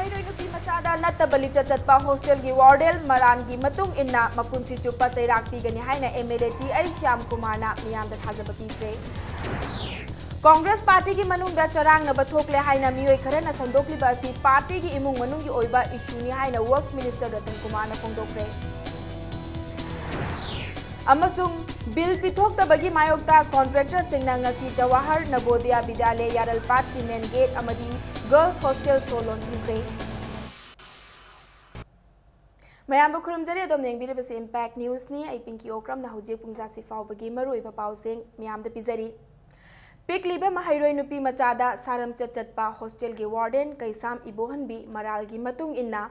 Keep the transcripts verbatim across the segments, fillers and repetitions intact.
ꯃꯍꯩꯔꯣꯏ ꯅꯨꯄꯤ ꯃꯆꯥꯗ ꯅꯠꯇꯕ ꯂꯤꯆꯠ ꯆꯠꯄ ꯍꯣꯁꯇꯦꯜꯒꯤ ꯋꯥꯔꯗꯦꯟ ꯃꯔꯥꯜꯒꯤ ꯃꯇꯨꯡ ꯏꯟꯅ ꯃꯄꯨꯟꯁꯤ ꯆꯨꯞꯄ ꯆꯩꯔꯥꯛ ꯄꯤꯒꯅꯤ ꯍꯥꯏꯅ MLA TI ꯁ꯭ꯌꯥꯝ ꯀꯨꯃꯥꯔꯅ ꯃꯤꯌꯥꯝꯗ ꯊꯥꯖꯕ ꯄꯤꯈ꯭ꯔꯦ꯫ ꯀꯣꯡꯒ꯭ꯔꯦꯁ ꯄꯥꯔꯇꯤꯒꯤ ꯃꯅꯨꯡꯗ ꯆꯔꯥꯡꯅꯕ ꯊꯣꯛꯂꯦ ꯍꯥꯏꯅ ꯃꯤꯑꯣꯏ ꯈꯔꯅ ꯁꯟꯗꯣꯛꯂꯤꯕ ꯑꯁꯤ ꯄꯥꯔꯇꯤꯒꯤ ꯏꯃꯨꯡ ꯃꯅꯨꯡꯒꯤ ꯑꯣꯏꯕ ꯏꯁꯨꯅꯤ ꯍꯥꯏꯅ ꯋꯔꯛꯁ ꯃꯤꯅꯤꯁꯇꯔ ꯔꯇꯟ ꯀꯨꯃꯥꯔꯅ ꯐꯣꯡꯗꯣꯛꯈ꯭ꯔꯦ꯫ ꯑꯃꯁꯨꯡ ꯕꯤꯜ ꯄꯤꯊꯣꯛꯇꯕꯒꯤ ꯃꯥꯌꯣꯛꯇ ꯀꯣꯟꯇ꯭ꯔꯦꯛꯇꯔꯁꯤꯡꯅ ꯉꯁꯤ ꯖꯋꯥꯍꯔ ꯅꯕꯣꯗꯤꯌꯥ ꯕꯤꯗ꯭ꯌꯥꯂꯌ ꯌꯥꯔꯜꯄꯥꯠꯀꯤ ꯃꯦꯟ ꯒꯦꯠ ꯑꯃꯗꯤ ꯒꯔꯜꯁ ꯍꯣꯁꯇꯦꯜ ꯁꯣ ꯂꯣꯟꯁꯤꯟꯈ꯭ꯔꯦ꯫ ꯃꯌꯥꯝꯕꯨ ꯈꯨꯔꯨꯝꯖꯔꯤ꯫ ꯑꯗꯣꯝꯅ ꯌꯦꯡꯕꯤꯔꯤꯕꯁꯤ ꯏꯝꯄꯦꯛ ꯅ꯭ꯌꯨꯁꯅꯤ꯫ ꯑꯩ ꯄꯤꯡꯀꯤ ꯑꯣꯀ꯭ꯔꯝꯅ ꯍꯧꯖꯤꯛ ꯄꯨꯡ ꯖꯥꯁꯤ ꯐꯥꯎꯕꯒꯤ ꯃꯔꯨꯑꯣꯏꯕ ꯄꯥꯎꯁꯤꯡ ꯃꯤꯌꯥꯝꯗ ꯄꯤꯖꯔꯤ꯫ ꯄꯤꯛꯂꯤꯕ ꯃꯍꯩꯔꯣꯏ ꯅꯨꯄꯤ ꯃꯆꯥꯗ ꯁꯥꯔꯝꯆꯠ ꯆꯠꯄ ꯍꯣꯁꯇꯦꯜꯒꯤ ꯋꯥꯔꯗꯦꯟ ꯀꯩꯁꯥꯝ ꯏꯕꯣꯍꯟꯕꯤ ꯃꯔꯥꯜꯒꯤ ꯃꯇꯨꯡ ꯏꯟꯅ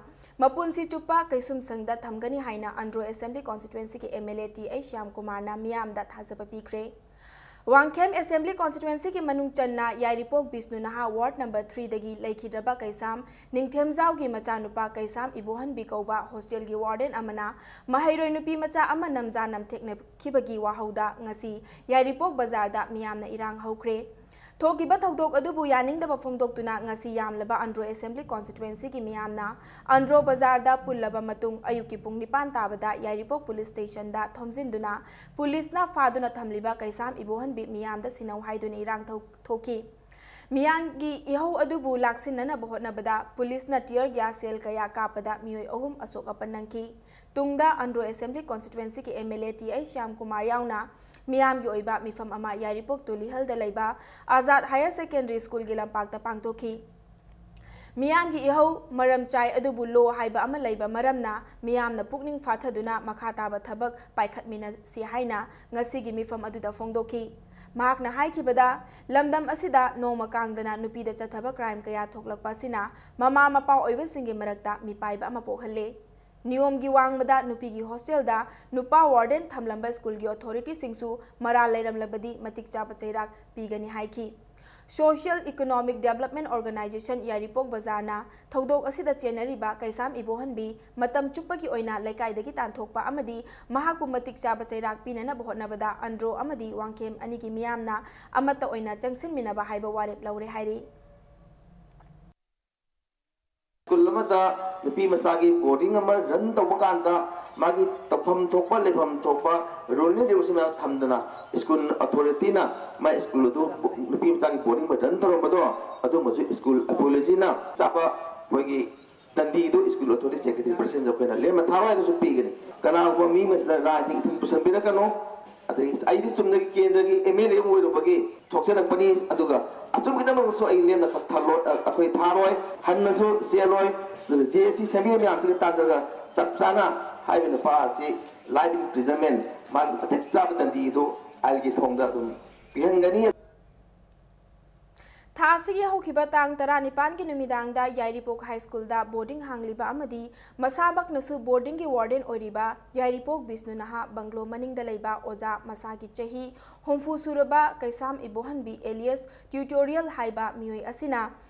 ꯃꯄꯨꯟꯁꯤ ꯆꯨꯞꯄ ꯀꯩꯁꯨꯝꯁꯪꯗ ꯊꯝꯒꯅꯤ ꯍꯥꯏꯅ ꯑꯟꯗ꯭ꯔꯣ ꯑꯦꯁꯦꯝꯕ꯭ꯂꯤ ꯀꯣꯟꯁꯇꯤꯇ꯭ꯋꯦꯟꯁꯤꯒꯤ MLA TI ꯁ꯭ꯌꯥꯝ ꯀꯨꯃꯥꯔꯅ ꯃꯤꯌꯥꯝꯗ ꯊꯥꯖꯕ ꯄꯤꯈ꯭ꯔꯦ꯫ ꯋꯥꯡꯈꯦꯝ ꯑꯦꯁꯦꯝꯕ꯭ꯂꯤ ꯀꯣꯟꯁꯇꯤꯇ꯭ꯋꯦꯟꯁꯤꯒꯤ ꯃꯅꯨꯡ ꯆꯟꯅ ꯌꯥꯏꯔꯤꯄꯣꯛ ꯕꯤꯁꯅꯨ ꯅꯍꯥ ꯋꯥꯔꯗ ꯅꯝꯕꯔ ꯊ꯭ꯔꯤꯗꯒꯤ ꯂꯩꯈꯤꯗ꯭ꯔꯕ ꯀꯩꯁꯥꯝ ꯅꯤꯡꯊꯦꯝꯖꯥꯎꯒꯤ ꯃꯆꯥꯅꯨꯄꯥ ꯀꯩꯁꯥꯝ ꯏꯕꯣꯍꯟꯕꯤ ꯀꯧꯕ ꯍꯣꯁꯇꯦꯜꯒꯤ ꯋꯥꯔꯗꯦꯟ ꯑꯃꯅ ꯃꯍꯩꯔꯣꯏ ꯅꯨꯄꯤ ꯃꯆꯥ ꯑꯃ ꯅꯝꯖꯥ ꯅꯝꯊꯦꯛꯅꯈꯤꯕꯒꯤ ꯋꯥꯍꯧꯗ ꯉꯁꯤ ꯌꯥꯏꯔꯤꯄꯣꯛ ꯕꯖꯥꯔꯗ ꯃꯤꯌꯥꯝꯅ ꯏꯔꯥꯡ ꯍꯧꯈ꯭ꯔꯦ꯫ ꯊꯣꯛꯈꯤꯕ ꯊꯧꯗꯣꯛ ꯑꯗꯨꯕꯨ ꯌꯥꯅꯤꯡꯗꯕ ꯐꯣꯡꯗꯣꯛꯇꯨꯅ ꯉꯁꯤ ꯌꯥꯝꯂꯕ ꯑꯟꯗ꯭ꯔꯣ ꯑꯦꯁꯦꯝꯕ꯭ꯂꯤ ꯀꯣꯟꯁꯇꯤꯇ꯭ꯋꯦꯟꯁꯤꯒꯤ ꯃꯤꯌꯥꯝꯅ ꯑꯟꯗ꯭ꯔꯣ ꯕꯖꯥꯔꯗ ꯄꯨꯜꯂꯕ ꯃꯇꯨꯡ ꯑꯌꯨꯛꯀꯤ ꯄꯨꯡ ꯅꯤꯄꯥꯟ ꯇꯥꯕꯗ ꯌꯥꯏꯔꯤꯄꯣꯛ ꯄꯨꯂꯤꯁ ꯁ꯭ꯇꯦꯁꯟꯗ ꯊꯣꯝꯖꯤꯟꯗꯨꯅ ꯄꯨꯂꯤꯁꯅ ꯐꯥꯗꯨꯅ ꯊꯝꯂꯤꯕ ꯀꯩꯁꯥꯝ ꯏꯕꯣꯍꯟꯕꯤ ꯃꯤꯌꯥꯝꯗ ꯁꯤꯟꯅꯧ ꯍꯥꯏꯗꯨꯅ ꯏꯔꯥꯡ ꯊꯣꯛ-, ꯊꯣꯛꯈꯤ꯫ ꯃꯤꯌꯥꯝꯒꯤ ꯏꯍꯧ ꯑꯗꯨꯕꯨ ꯂꯥꯛꯁꯤꯟꯅꯅꯕ ꯍꯣꯠꯅꯕꯗ ꯄꯨꯂꯤꯁꯅ tear gas shell ꯀꯌꯥ ꯀꯥꯞꯄꯗ ꯃꯤꯑꯣꯏ ꯑꯍꯨꯝ ꯑꯁꯣꯛ ꯑꯄꯟ ꯅꯪꯈꯤ꯫ ꯇꯨꯡꯗ ꯑꯟꯗ꯭ꯔꯣ ꯑꯦꯁꯦꯝꯕ꯭ꯂꯤ ꯀꯣꯟꯁꯇꯤꯇ꯭ꯋꯦꯟꯁꯤꯒꯤ MLA TI ꯁ꯭ꯌꯥꯝ ꯀꯨꯃꯥꯔ ꯌꯥꯎꯅ ꯃꯤꯌꯥꯝꯒꯤ ꯑꯣꯏꯕ ꯃꯤꯐꯝ ꯑꯃ ꯌꯥꯏꯔꯤꯄꯣꯛ ꯇꯨꯂꯤꯍꯜꯗ ꯂꯩꯕ ꯑꯖꯥꯗ ꯍꯥꯌꯔ ꯁꯦꯀꯦꯟꯗꯔꯤ ꯁ꯭ꯀꯨꯜꯒꯤ ꯂꯝꯄꯥꯛꯇ ꯄꯥꯡꯊꯣꯛꯈꯤ꯫ ꯃꯤꯌꯥꯝꯒꯤ ꯏꯍꯧ ꯃꯔꯝ ꯆꯥꯏ ꯑꯗꯨꯕꯨ law ꯍꯥꯏꯕ ꯑꯃ ꯂꯩꯕ ꯃꯔꯝꯅ ꯃꯤꯌꯥꯝꯅ ꯄꯨꯛꯅꯤꯡ ꯐꯥꯊꯗꯨꯅ ꯃꯈꯥ ꯇꯥꯕ ꯊꯕꯛ ꯄꯥꯏꯈꯠꯃꯤꯟꯅꯁꯤ ꯍꯥꯏꯅ ꯉꯁꯤꯒꯤ ꯃꯤꯐꯝ ꯑꯗꯨꯗ ꯐꯣꯡꯗꯣꯛꯈꯤ꯫ ꯃꯍꯥꯛꯅ ꯍꯥꯏꯈꯤꯕꯗ, ꯂꯝꯗꯝ ꯑꯁꯤꯗ ꯅꯣꯡꯃ ꯀꯥꯡꯗꯅ ꯅꯨꯄꯤꯗ ꯆꯠꯊꯕ crime ꯀꯌꯥ ꯊꯣꯛꯂꯛꯄ ꯑꯁꯤꯅ ꯃꯃꯥ ꯃꯄꯥ ꯑꯣꯏꯕꯁꯤꯡꯒꯤ ꯃꯔꯛꯇ ꯃꯤꯄꯥꯏꯕ ꯑꯃ ꯄꯣꯛꯍꯜꯂꯦ꯫ ꯅꯤꯌꯣꯝꯒꯤ ꯋꯥꯡꯃꯗ ꯅꯨꯄꯤꯒꯤ ꯍꯣꯁꯇꯦꯜꯗ ꯅꯨꯄꯥ ꯋꯥꯔꯗꯦꯟ ꯊꯝꯂꯝꯕ ꯁ꯭ꯀꯨꯜꯒꯤ ꯑꯣꯊꯣꯔꯤꯇꯤꯁꯤꯡꯁꯨ ꯃꯔꯥꯜ ꯂꯩꯔꯝꯂꯕꯗꯤ ꯃꯇꯤꯛ ꯆꯥꯕ ꯆꯩꯔꯥꯛ ꯄꯤꯒꯅꯤ ꯍꯥꯏꯈꯤ꯫ Social Economic Development Organization ꯌꯥꯏꯔꯤꯄꯣꯛ ꯕꯖꯥꯔꯅ ꯊꯧꯗꯣꯛ ꯑꯁꯤꯗ ꯆꯦꯟꯅꯔꯤꯕ ꯀꯩꯁꯥꯝ ꯏꯕꯣꯍꯟꯕꯤ ꯃꯇꯝ ꯆꯨꯞꯄꯒꯤ ꯑꯣꯏꯅ ꯂꯩꯀꯥꯏꯗꯒꯤ ꯇꯥꯟꯊꯣꯛꯄ ꯑꯃꯗꯤ ꯃꯍꯥꯛꯄꯨ ꯃꯇꯤꯛ ꯆꯥꯕ ꯆꯩꯔꯥꯛ ꯄꯤꯅꯅꯕ ꯍꯣꯠꯅꯕꯗ ꯑꯟꯗ꯭ꯔꯣ ꯑꯃꯗꯤ ꯋꯥꯡꯈꯦꯝ ꯑꯅꯤꯒꯤ ꯃꯤꯌꯥꯝꯅ ꯑꯃꯠꯇ ꯑꯣꯏꯅ ꯆꯪꯁꯤꯟꯃꯤꯟꯅꯕ ꯍꯥꯏꯕ ꯋꯥꯔꯦꯞ ꯂꯧꯔꯦ ꯍꯥꯏꯔꯤ꯫ ꯑꯃꯗ ꯅꯨꯄꯤ ꯃꯆꯥꯒꯤ ꯕꯣꯔꯗꯤꯡ ꯑꯃ ꯔꯟ ꯇꯧꯕ ꯀꯥꯟꯗ ꯃꯥꯒꯤ ꯇꯧꯐꯝ ꯊꯣꯛꯄ, ꯂꯩꯐꯝ ꯊꯣꯛꯄ, ꯔꯨꯜ ꯑꯦꯟ ꯔꯦꯒꯨꯂꯦꯁꯟ ꯃꯌꯥꯝ ꯊꯝꯗꯅ ꯁ꯭ꯀꯨꯜ ꯑꯣꯊꯣꯔꯤꯇꯤꯅ ꯃꯥꯏ ꯁ꯭ꯀꯨꯜ ꯑꯗꯨ, ꯅꯨꯄꯤ ꯃꯆꯥꯒꯤ ꯕꯣꯔꯗꯤꯡ ꯑꯃ ꯔꯟ ꯇꯧꯔꯝꯕꯗꯣ, ꯑꯗꯨꯝꯕꯁꯨ ꯁ꯭ꯀꯨꯜ ꯑꯣꯊꯣꯔꯤꯇꯤꯅ ꯆꯥꯕ ꯑꯩꯈꯣꯏꯒꯤ ꯇꯟꯗꯤꯗꯨ ꯁ꯭ꯀꯨꯜ ꯑꯣꯊꯣꯔꯤꯇꯤ ꯁꯦꯀ꯭ꯔꯦꯇꯔꯤ ꯄ꯭ꯔꯁꯤꯗꯦꯟꯁ ꯑꯩꯈꯣꯏꯅ ꯂꯦꯝꯅ ꯊꯥꯔꯣꯏ ꯍꯥꯏꯅꯁꯨ ꯄꯤꯒꯅꯤ꯫ ꯀꯅꯥꯒꯨꯝꯕ ꯃꯤ ꯑꯃꯁꯤꯅ ꯔꯥꯏꯠꯇ ꯏꯊꯤꯜ ꯄꯨꯁꯟꯕꯤꯔꯛꯀꯅꯨ, ꯑꯗꯒꯤ ꯑꯩꯗꯤ ꯆꯨꯝꯅꯒꯤ ꯀꯦꯟꯗ꯭ꯔꯒꯤ ꯑꯦꯝ ꯑꯦꯜ ꯑꯦ ꯑꯃ ꯑꯣꯏꯔꯨꯕꯒꯤ ꯊꯣꯛꯆꯔꯛꯄꯅꯤ, ꯑꯗꯨꯒ ꯑꯆꯨꯝꯕꯒꯤꯗꯃꯛꯁꯨ ꯑꯩ ꯂꯦꯝꯅ ꯊꯥ-, ꯊꯥꯔꯣꯏ, ꯑꯩꯈꯣꯏ ꯊꯥꯔꯣꯏ, ꯍꯟꯅꯁꯨ ꯆꯦꯜꯂꯣꯏ꯫ ꯑꯗꯨꯅ ꯖꯦ ꯑꯦꯁ ꯁꯤ ꯁꯦꯝꯕꯤꯕ ꯃꯌꯥꯝꯁꯤꯒ ꯇꯥꯟꯅꯔꯒ ꯆꯞ ꯆꯥꯅ ꯍꯥꯏꯔꯤꯕ ꯅꯨꯄꯥ ꯑꯁꯤ ꯂꯥꯏꯐ ꯏꯝꯄ꯭ꯔꯤꯖꯟꯃꯦꯟ, ꯃꯥꯒꯤ ꯃꯇꯤꯛ ꯆꯥꯕ ꯗꯟꯗꯤꯗꯨ ꯑꯥꯏꯟꯒꯤ ꯊꯣꯡꯗ ꯑꯗꯨꯝ ꯄꯤꯍꯟꯒꯅꯤ꯫ ꯊꯥ ꯑꯁꯤꯒꯤ ꯍꯧꯈꯤꯕ ꯇꯥꯡ ꯇꯔꯥꯅꯤꯄꯥꯟꯒꯤ ꯅꯨꯃꯤꯗꯥꯡꯗ ꯌꯥꯏꯔꯤꯄꯣꯛ ꯍꯥꯏ ꯁ꯭ꯀꯨꯜꯗ ꯕꯣꯔꯗꯤꯡ ꯍꯥꯡꯂꯤꯕ ꯑꯃꯗꯤ ꯃꯁꯥꯃꯛꯅꯁꯨ ꯕꯣꯔꯗꯤꯡꯒꯤ ꯋꯥꯔꯗꯦꯟ ꯑꯣꯏꯔꯤꯕ ꯌꯥꯏꯔꯤꯄꯣꯛ ꯕꯤꯁꯅꯨ ꯅꯍꯥ ꯕꯪꯒ꯭ꯂꯣ ꯃꯅꯤꯡꯗ ꯂꯩꯕ ꯑꯣꯖꯥ ꯃꯁꯥꯒꯤ ꯆꯍꯤ ꯍꯨꯝꯐꯨ ꯁꯨꯔꯕ ꯀꯩꯁꯥꯝ ꯏꯕꯣꯍꯟꯕꯤ alias Tutorial ꯍꯥꯏꯕ ꯃꯤꯑꯣꯏ ꯑꯁꯤꯅ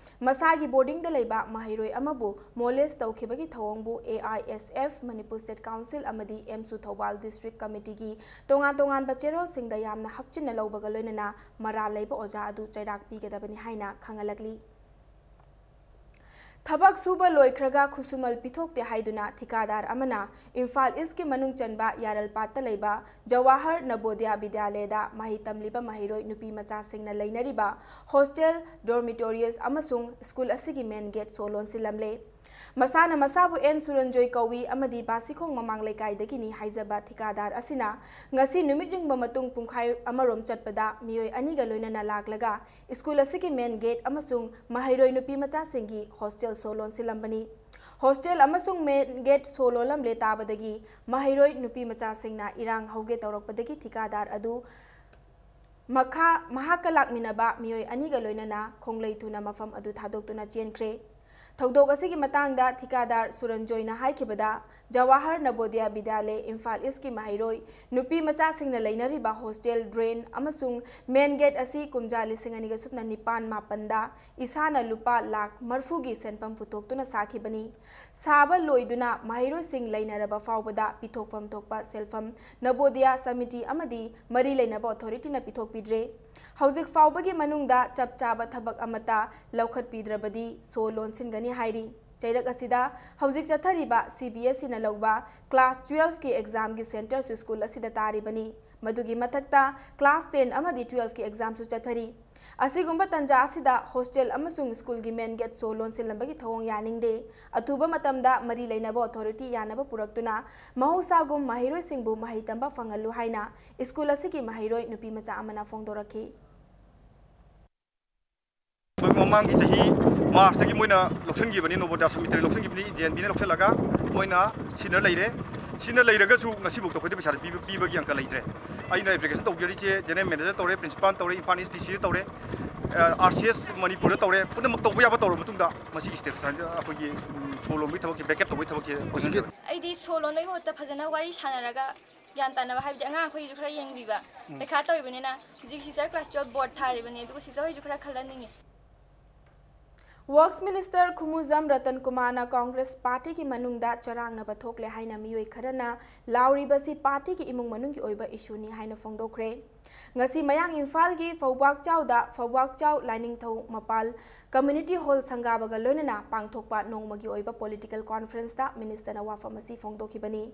ꯃꯁꯥꯒꯤ ꯕꯣꯔꯗꯤꯡꯗ ꯂꯩꯕ ꯃꯍꯩꯔꯣꯏ ꯑꯃꯕꯨ ꯃꯣꯂꯦꯁ ꯇꯧꯈꯤꯕꯒꯤ ꯊꯧꯑꯣꯡꯕꯨ A I S F, Manipur state council ꯑꯃꯗꯤ ꯑꯦꯝꯁꯨ ꯊꯧꯕꯥꯜ ꯗꯤꯁꯇ꯭ꯔꯤꯛ ꯀꯃꯤꯇꯤꯒꯤ ꯇꯣꯉꯥꯟ ꯇꯣꯉꯥꯟꯕ ꯆꯦꯔꯣꯜꯁꯤꯡꯗ ꯌꯥꯝꯅ ꯍꯛꯆꯤꯟꯅ ꯂꯧꯕꯒ ꯂꯣꯏꯅꯅ ꯃꯔꯥꯜ ꯂꯩꯕ ꯑꯣꯖꯥ ꯑꯗꯨ ꯆꯩꯔꯥꯛ ꯄꯤꯒꯗꯕꯅꯤ ꯍꯥꯏꯅ ꯈꯪꯍꯜꯂꯛꯂꯤ꯫ ꯊꯕꯛ ꯁꯨꯕ ꯂꯣꯏꯈ꯭ꯔꯒ ꯈꯨꯠꯁꯨꯃꯜ ꯄꯤꯊꯣꯛꯇꯦ ꯍꯥꯏꯗꯨꯅ ꯊꯤꯀꯥꯗꯥꯔ ꯑꯃꯅ ꯏꯝꯐꯥꯜ ꯏꯁꯀꯤ ꯃꯅꯨꯡ ꯆꯟꯕ ꯌꯥꯔꯜꯄꯥꯠꯇ ꯂꯩꯕ ꯖꯋꯥꯍꯔ ꯅꯕꯣꯗꯤꯌꯥ ꯕꯤꯗ꯭ꯌꯥꯂꯌꯗ ꯃꯍꯩ ꯇꯝꯂꯤꯕ ꯃꯍꯩꯔꯣꯏ ꯅꯨꯄꯤ ꯃꯆꯥꯁꯤꯡꯅ ꯂꯩꯅꯔꯤꯕ ꯍꯣꯁꯇꯦꯜ, ꯗꯣꯔꯃꯤꯇꯣꯔꯤꯌꯁ ꯑꯃꯁꯨꯡ ꯁ꯭ꯀꯨꯜ ꯑꯁꯤꯒꯤ ꯃꯦꯟ ꯒꯦꯠ ꯁꯣ ꯂꯣꯟꯁꯤꯜꯂꯝꯂꯦ꯫ ꯃꯁꯥꯅ ꯃꯁꯥꯕꯨ ꯑꯦꯟ ꯁꯨꯔꯟꯖꯣꯏ ꯀꯧꯏ ꯑꯃꯗꯤ ꯕꯥꯁꯤꯈꯣꯡ ꯃꯃꯥꯡ ꯂꯩꯀꯥꯏꯗꯒꯤꯅꯤ ꯍꯥꯏꯖꯕ ꯊꯤꯀꯥꯗꯥꯔ ꯑꯁꯤꯅ ꯉꯁꯤ ꯅꯨꯃꯤꯠ ꯌꯨꯡꯕ ꯃꯇꯨꯡ ꯄꯨꯡꯈꯥꯏ ꯑꯃꯔꯣꯝ ꯆꯠꯄꯗ ꯃꯤꯑꯣꯏ ꯑꯅꯤꯒ ꯂꯣꯏꯅꯅ ꯂꯥꯛꯂꯒ ꯁ꯭ꯀꯨꯜ ꯑꯁꯤꯒꯤ ꯃꯦꯟ ꯒꯦꯠ ꯑꯃꯁꯨꯡ ꯃꯍꯩꯔꯣꯏ ꯅꯨꯄꯤ ꯃꯆꯥꯁꯤꯡꯒꯤ ꯍꯣꯁꯇꯦꯜ ꯁꯣ ꯂꯣꯟꯁꯤꯜꯂꯝꯕꯅꯤ꯫ ꯍꯣꯁꯇꯦꯜ ꯑꯃꯁꯨꯡ ꯃꯦꯟ ꯒꯦꯠ ꯁꯣ ꯂꯣꯜꯂꯝꯂꯦ ꯇꯥꯕꯗꯒꯤ ꯃꯍꯩꯔꯣꯏ ꯅꯨꯄꯤ ꯃꯆꯥꯁꯤꯡꯅ ꯏꯔꯥꯡ ꯍꯧꯒꯦ ꯇꯧꯔꯛꯄꯗꯒꯤ ꯊꯤꯀꯥꯗꯥꯔ ꯑꯗꯨ ꯃꯈꯥ, ꯃꯍꯥꯛꯀ ꯂꯥꯛꯃꯤꯟꯅꯕ ꯃꯤꯑꯣꯏ ꯑꯅꯤꯒ ꯂꯣꯏꯅꯅ ꯈꯣꯡꯂꯩ ꯊꯨꯅ ꯃꯐꯝ ꯑꯗꯨ ꯊꯥꯗꯣꯛꯇꯨꯅ ꯆꯦꯟꯈ꯭ꯔꯦ꯫ ꯊꯧꯗꯣꯛ ꯑꯁꯤꯒꯤ ꯃꯇꯥꯡꯗ ꯊꯤꯀꯥꯗꯥꯔ ꯁꯨꯔꯟꯖꯣꯏꯅ ꯍꯥꯏꯈꯤꯕꯗ, ꯖꯋꯥꯍꯔ ꯅꯕꯣꯗꯤꯌꯥ ꯕꯤꯗ꯭ꯌꯥꯂꯌ ꯏꯝꯐꯥꯜ ꯏꯁꯀꯤ ꯃꯍꯩꯔꯣꯏ ꯅꯨꯄꯤ ꯃꯆꯥꯁꯤꯡꯅ ꯂꯩꯅꯔꯤꯕ ꯍꯣꯁꯇꯦꯜ, ꯗ꯭ꯔꯦꯟ ꯑꯃꯁꯨꯡ ꯃꯦꯟ ꯒꯦꯠ ꯑꯁꯤ ꯀꯨꯝꯖꯥ ꯂꯤꯁꯤꯡ ꯑꯅꯤꯒ ꯁꯨꯞꯅ ꯅꯤꯄꯥꯟ ꯃꯥꯄꯟꯗ ꯏꯁꯥꯅ ꯂꯨꯄꯥ ꯂꯥꯈ ꯃꯔꯐꯨꯒꯤ ꯁꯦꯟꯐꯝ ꯄꯨꯊꯣꯛꯇꯨꯅ ꯁꯥꯈꯤꯕꯅꯤ꯫ ꯁꯥꯕ ꯂꯣꯏꯗꯨꯅ ꯃꯍꯩꯔꯣꯏꯁꯤꯡ ꯂꯩꯅꯔꯕ ꯐꯥꯎꯕꯗ ꯄꯤꯊꯣꯛꯐꯝ ꯊꯣꯛꯄ ꯁꯦꯜꯐꯝ ꯅꯕꯣꯗꯤꯌꯥ ꯁꯃꯤꯇꯤ ꯑꯃꯗꯤ ꯃꯔꯤ ꯂꯩꯅꯕ ꯑꯣꯊꯣꯔꯤꯇꯤꯅ ꯄꯤꯊꯣꯛꯄꯤꯗ꯭ꯔꯦ꯫ ꯍꯧꯖꯤꯛ ꯐꯥꯎꯕꯒꯤ ꯃꯅꯨꯡꯗ ꯆꯞ ꯆꯥꯕ ꯊꯕꯛ ꯑꯃꯠꯇ ꯂꯧꯈꯠꯄꯤꯗ꯭ꯔꯕꯗꯤ ꯁꯣ ꯂꯣꯟꯁꯤꯟꯒꯅꯤ ꯍꯥꯏꯔꯤ꯫ ꯆꯩꯔꯛ ꯑꯁꯤꯗ ꯍꯧꯖꯤꯛ ꯆꯠꯊꯔꯤꯕ ꯁꯤ ꯕꯤ ꯑꯦꯁ ꯏꯅ ꯂꯧꯕ ꯀ꯭ꯂꯥꯁ ꯇꯨꯌꯦꯜꯐꯀꯤ ꯑꯦꯛꯖꯥꯝꯒꯤ ꯁꯦꯟꯇꯔꯁꯨ ꯁ꯭ꯀꯨꯜ ꯑꯁꯤꯗ ꯇꯥꯔꯤꯕꯅꯤ꯫ ꯃꯗꯨꯒꯤ ꯃꯊꯛꯇ ꯀ꯭ꯂꯥꯁ ꯇꯦꯟ ꯑꯃꯗꯤ ꯇꯨꯌꯦꯜꯐꯀꯤ ꯑꯦꯛꯖꯥꯝꯁꯨ ꯆꯠꯊꯔꯤ꯫ ꯑꯁꯤꯒꯨꯝꯕ ꯇꯟꯖꯥ ꯑꯁꯤꯗ ꯍꯣꯁꯇꯦꯜ ꯑꯃꯁꯨꯡ ꯁ꯭ꯀꯨꯜꯒꯤ ꯃꯦꯟ ꯒꯦꯠ ꯁꯣ ꯂꯣꯟꯁꯤꯜꯂꯝꯕꯒꯤ ꯊꯧꯑꯣꯡ ꯌꯥꯅꯤꯡꯗꯦ꯫ ꯑꯊꯨꯕ ꯃꯇꯝꯗ ꯃꯔꯤ ꯂꯩꯅꯕ ꯑꯣꯊꯣꯔꯤꯇꯤ ꯌꯥꯅꯕ ꯄꯨꯔꯛꯇꯨꯅ ꯃꯍꯧꯁꯥꯒꯨꯝ ꯃꯍꯩꯔꯣꯏꯁꯤꯡꯕꯨ ꯃꯍꯩ ꯇꯝꯕ ꯐꯪꯍꯜꯂꯨ ꯍꯥꯏꯅ ꯁ꯭ꯀꯨꯜ ꯑꯁꯤꯒꯤ ꯃꯍꯩꯔꯣꯏ ꯅꯨꯄꯤ ꯃꯆꯥ ꯑꯃꯅ ꯐꯣꯡꯗꯣꯔꯛꯈꯤ꯫ ꯃꯃꯥꯡꯒꯤ ꯆꯍꯤ ꯃꯥꯔꯆꯇꯒꯤ ꯃꯣꯏꯅ ꯂꯧꯁꯤꯟꯈꯤꯕꯅꯤ, ꯅꯣꯕꯣꯗꯤꯌꯥ ꯁꯃꯤꯇꯤꯅ ꯂꯧꯁꯤꯟꯈꯤꯕꯅꯤ, ꯖꯦ ꯑꯦꯟ ꯕꯤꯅ ꯂꯧꯁꯤꯜꯂꯒ ꯃꯣꯏꯅ ꯁꯤꯟꯅ ꯂꯩꯔꯦ꯫ ꯁꯤꯟꯅ ꯂꯩꯔꯒꯁꯨ ꯉꯁꯤꯐꯥꯎꯗ ꯑꯩꯈꯣꯏꯗ ꯄꯩꯁꯥ ꯄꯤꯕ, ꯄꯤꯕꯒꯤ ꯑꯪꯀ ꯂꯩꯇ꯭ꯔꯦ꯫ ꯑꯩꯅ ꯑꯦꯄ꯭ꯂꯤꯀꯦꯁꯟ ꯇꯧꯖꯔꯤꯁꯦ ꯖꯦꯅꯔꯦꯜ ꯃꯦꯅꯦꯖꯔ ꯇꯧꯔꯦ, ꯄ꯭ꯔꯤꯟꯁꯤꯄꯥꯜ ꯇꯧꯔꯦ, ꯏꯝꯐꯥꯜ ꯏꯁ ꯗꯤ ꯁꯤꯗ ꯇꯧꯔꯦ, ꯑꯥꯔ ꯁꯤ ꯑꯦꯁ ꯃꯅꯤꯄꯨꯔꯗ ꯇꯧꯔꯦ, ꯄꯨꯝꯅꯃꯛ ꯇꯧꯕ ꯌꯥꯕ ꯇꯧꯔꯕ ꯃꯇꯨꯡꯗ ꯃꯁꯤꯒꯤ ꯁ꯭ꯇꯦꯞꯁ ꯑꯩꯈꯣꯏꯒꯤ ꯁꯣ ꯂꯣꯟꯕꯒꯤ ꯊꯕꯛꯁꯦ, ꯕ꯭ꯔꯦꯀꯦꯠ ꯇꯧꯕꯒꯤ ꯊꯕꯛꯁꯦ ꯆꯪꯍꯟꯖꯕꯅꯤ꯫ ꯑꯩꯗꯤ ꯁꯣ ꯂꯣꯟꯕꯒꯤ ꯃꯍꯨꯠꯇ ꯐꯖꯅ ꯋꯥꯔꯤ ꯁꯥꯟꯅꯔꯒ ꯒ꯭ꯌꯥꯟ ꯇꯥꯅꯕ, ꯍꯥꯏꯕꯗꯤ ꯑꯉꯥꯡ ꯑꯩꯈꯣꯏꯒꯤꯁꯨ ꯈꯔ ꯌꯦꯡꯕꯤꯕ, ꯄꯩꯈꯥ ꯇꯧꯔꯤꯕꯅꯤꯅ꯫ ꯍꯧꯖꯤꯛ ꯁꯤꯁꯇꯔ ꯀ꯭ꯂꯥꯁ ꯇꯨꯌꯦꯜꯐ ꯕꯣꯔꯗ ꯊꯥꯔꯤꯕꯅꯤ, ꯑꯗꯨꯒ ꯁꯤꯁꯇꯔ ꯍꯣꯏꯁꯨ ꯈꯔ ꯈꯜꯍꯟꯅꯤꯡꯉꯤ꯫ ꯋꯔꯛꯁ ꯃꯤꯅꯤꯁꯇꯔ ꯈꯨꯃꯨꯖꯝ ꯔꯇꯟ ꯀꯨꯃꯥꯔꯅ ꯀꯣꯡꯒ꯭ꯔꯦꯁ ꯄꯥꯔꯇꯤꯒꯤ ꯃꯅꯨꯡꯗ ꯆꯔꯥꯡꯅꯕ ꯊꯣꯛꯂꯦ ꯍꯥꯏꯅ ꯃꯤꯑꯣꯏ ꯈꯔꯅ ꯂꯥꯎꯔꯤꯕꯁꯤ ꯄꯥꯔꯇꯤꯒꯤ ꯏꯃꯨꯡ ꯃꯅꯨꯡꯒꯤ ꯑꯣꯏꯕ ꯏꯁꯨꯅꯤ ꯍꯥꯏꯅ ꯐꯣꯡꯗꯣꯛꯈ꯭ꯔꯦ꯫ ꯉꯁꯤ ꯃꯌꯥꯡ ꯏꯝꯐꯥꯜꯒꯤ ꯐꯧꯕꯥꯛꯆꯥꯎꯗ ꯐꯧꯕꯥꯛꯆꯥꯎ ꯂꯥꯏꯅꯤꯡꯊꯧ ꯃꯄꯥꯜ ꯀꯝꯃ꯭ꯌꯨꯅꯤꯇꯤ ꯍꯣꯜ ꯁꯪꯒꯥꯕꯒ ꯂꯣꯏꯅꯅ ꯄꯥꯡꯊꯣꯛꯄ ꯅꯣꯡꯃꯒꯤ ꯑꯣꯏꯕ ꯄꯣꯂꯤꯇꯤꯀꯦꯜ ꯀꯣꯟꯐ꯭ꯔꯦꯟꯁꯇ ꯃꯤꯅꯤꯁꯇꯔꯅ ꯋꯥꯐꯝ ꯑꯁꯤ ꯐꯣꯡꯗꯣꯛꯈꯤꯕꯅꯤ꯫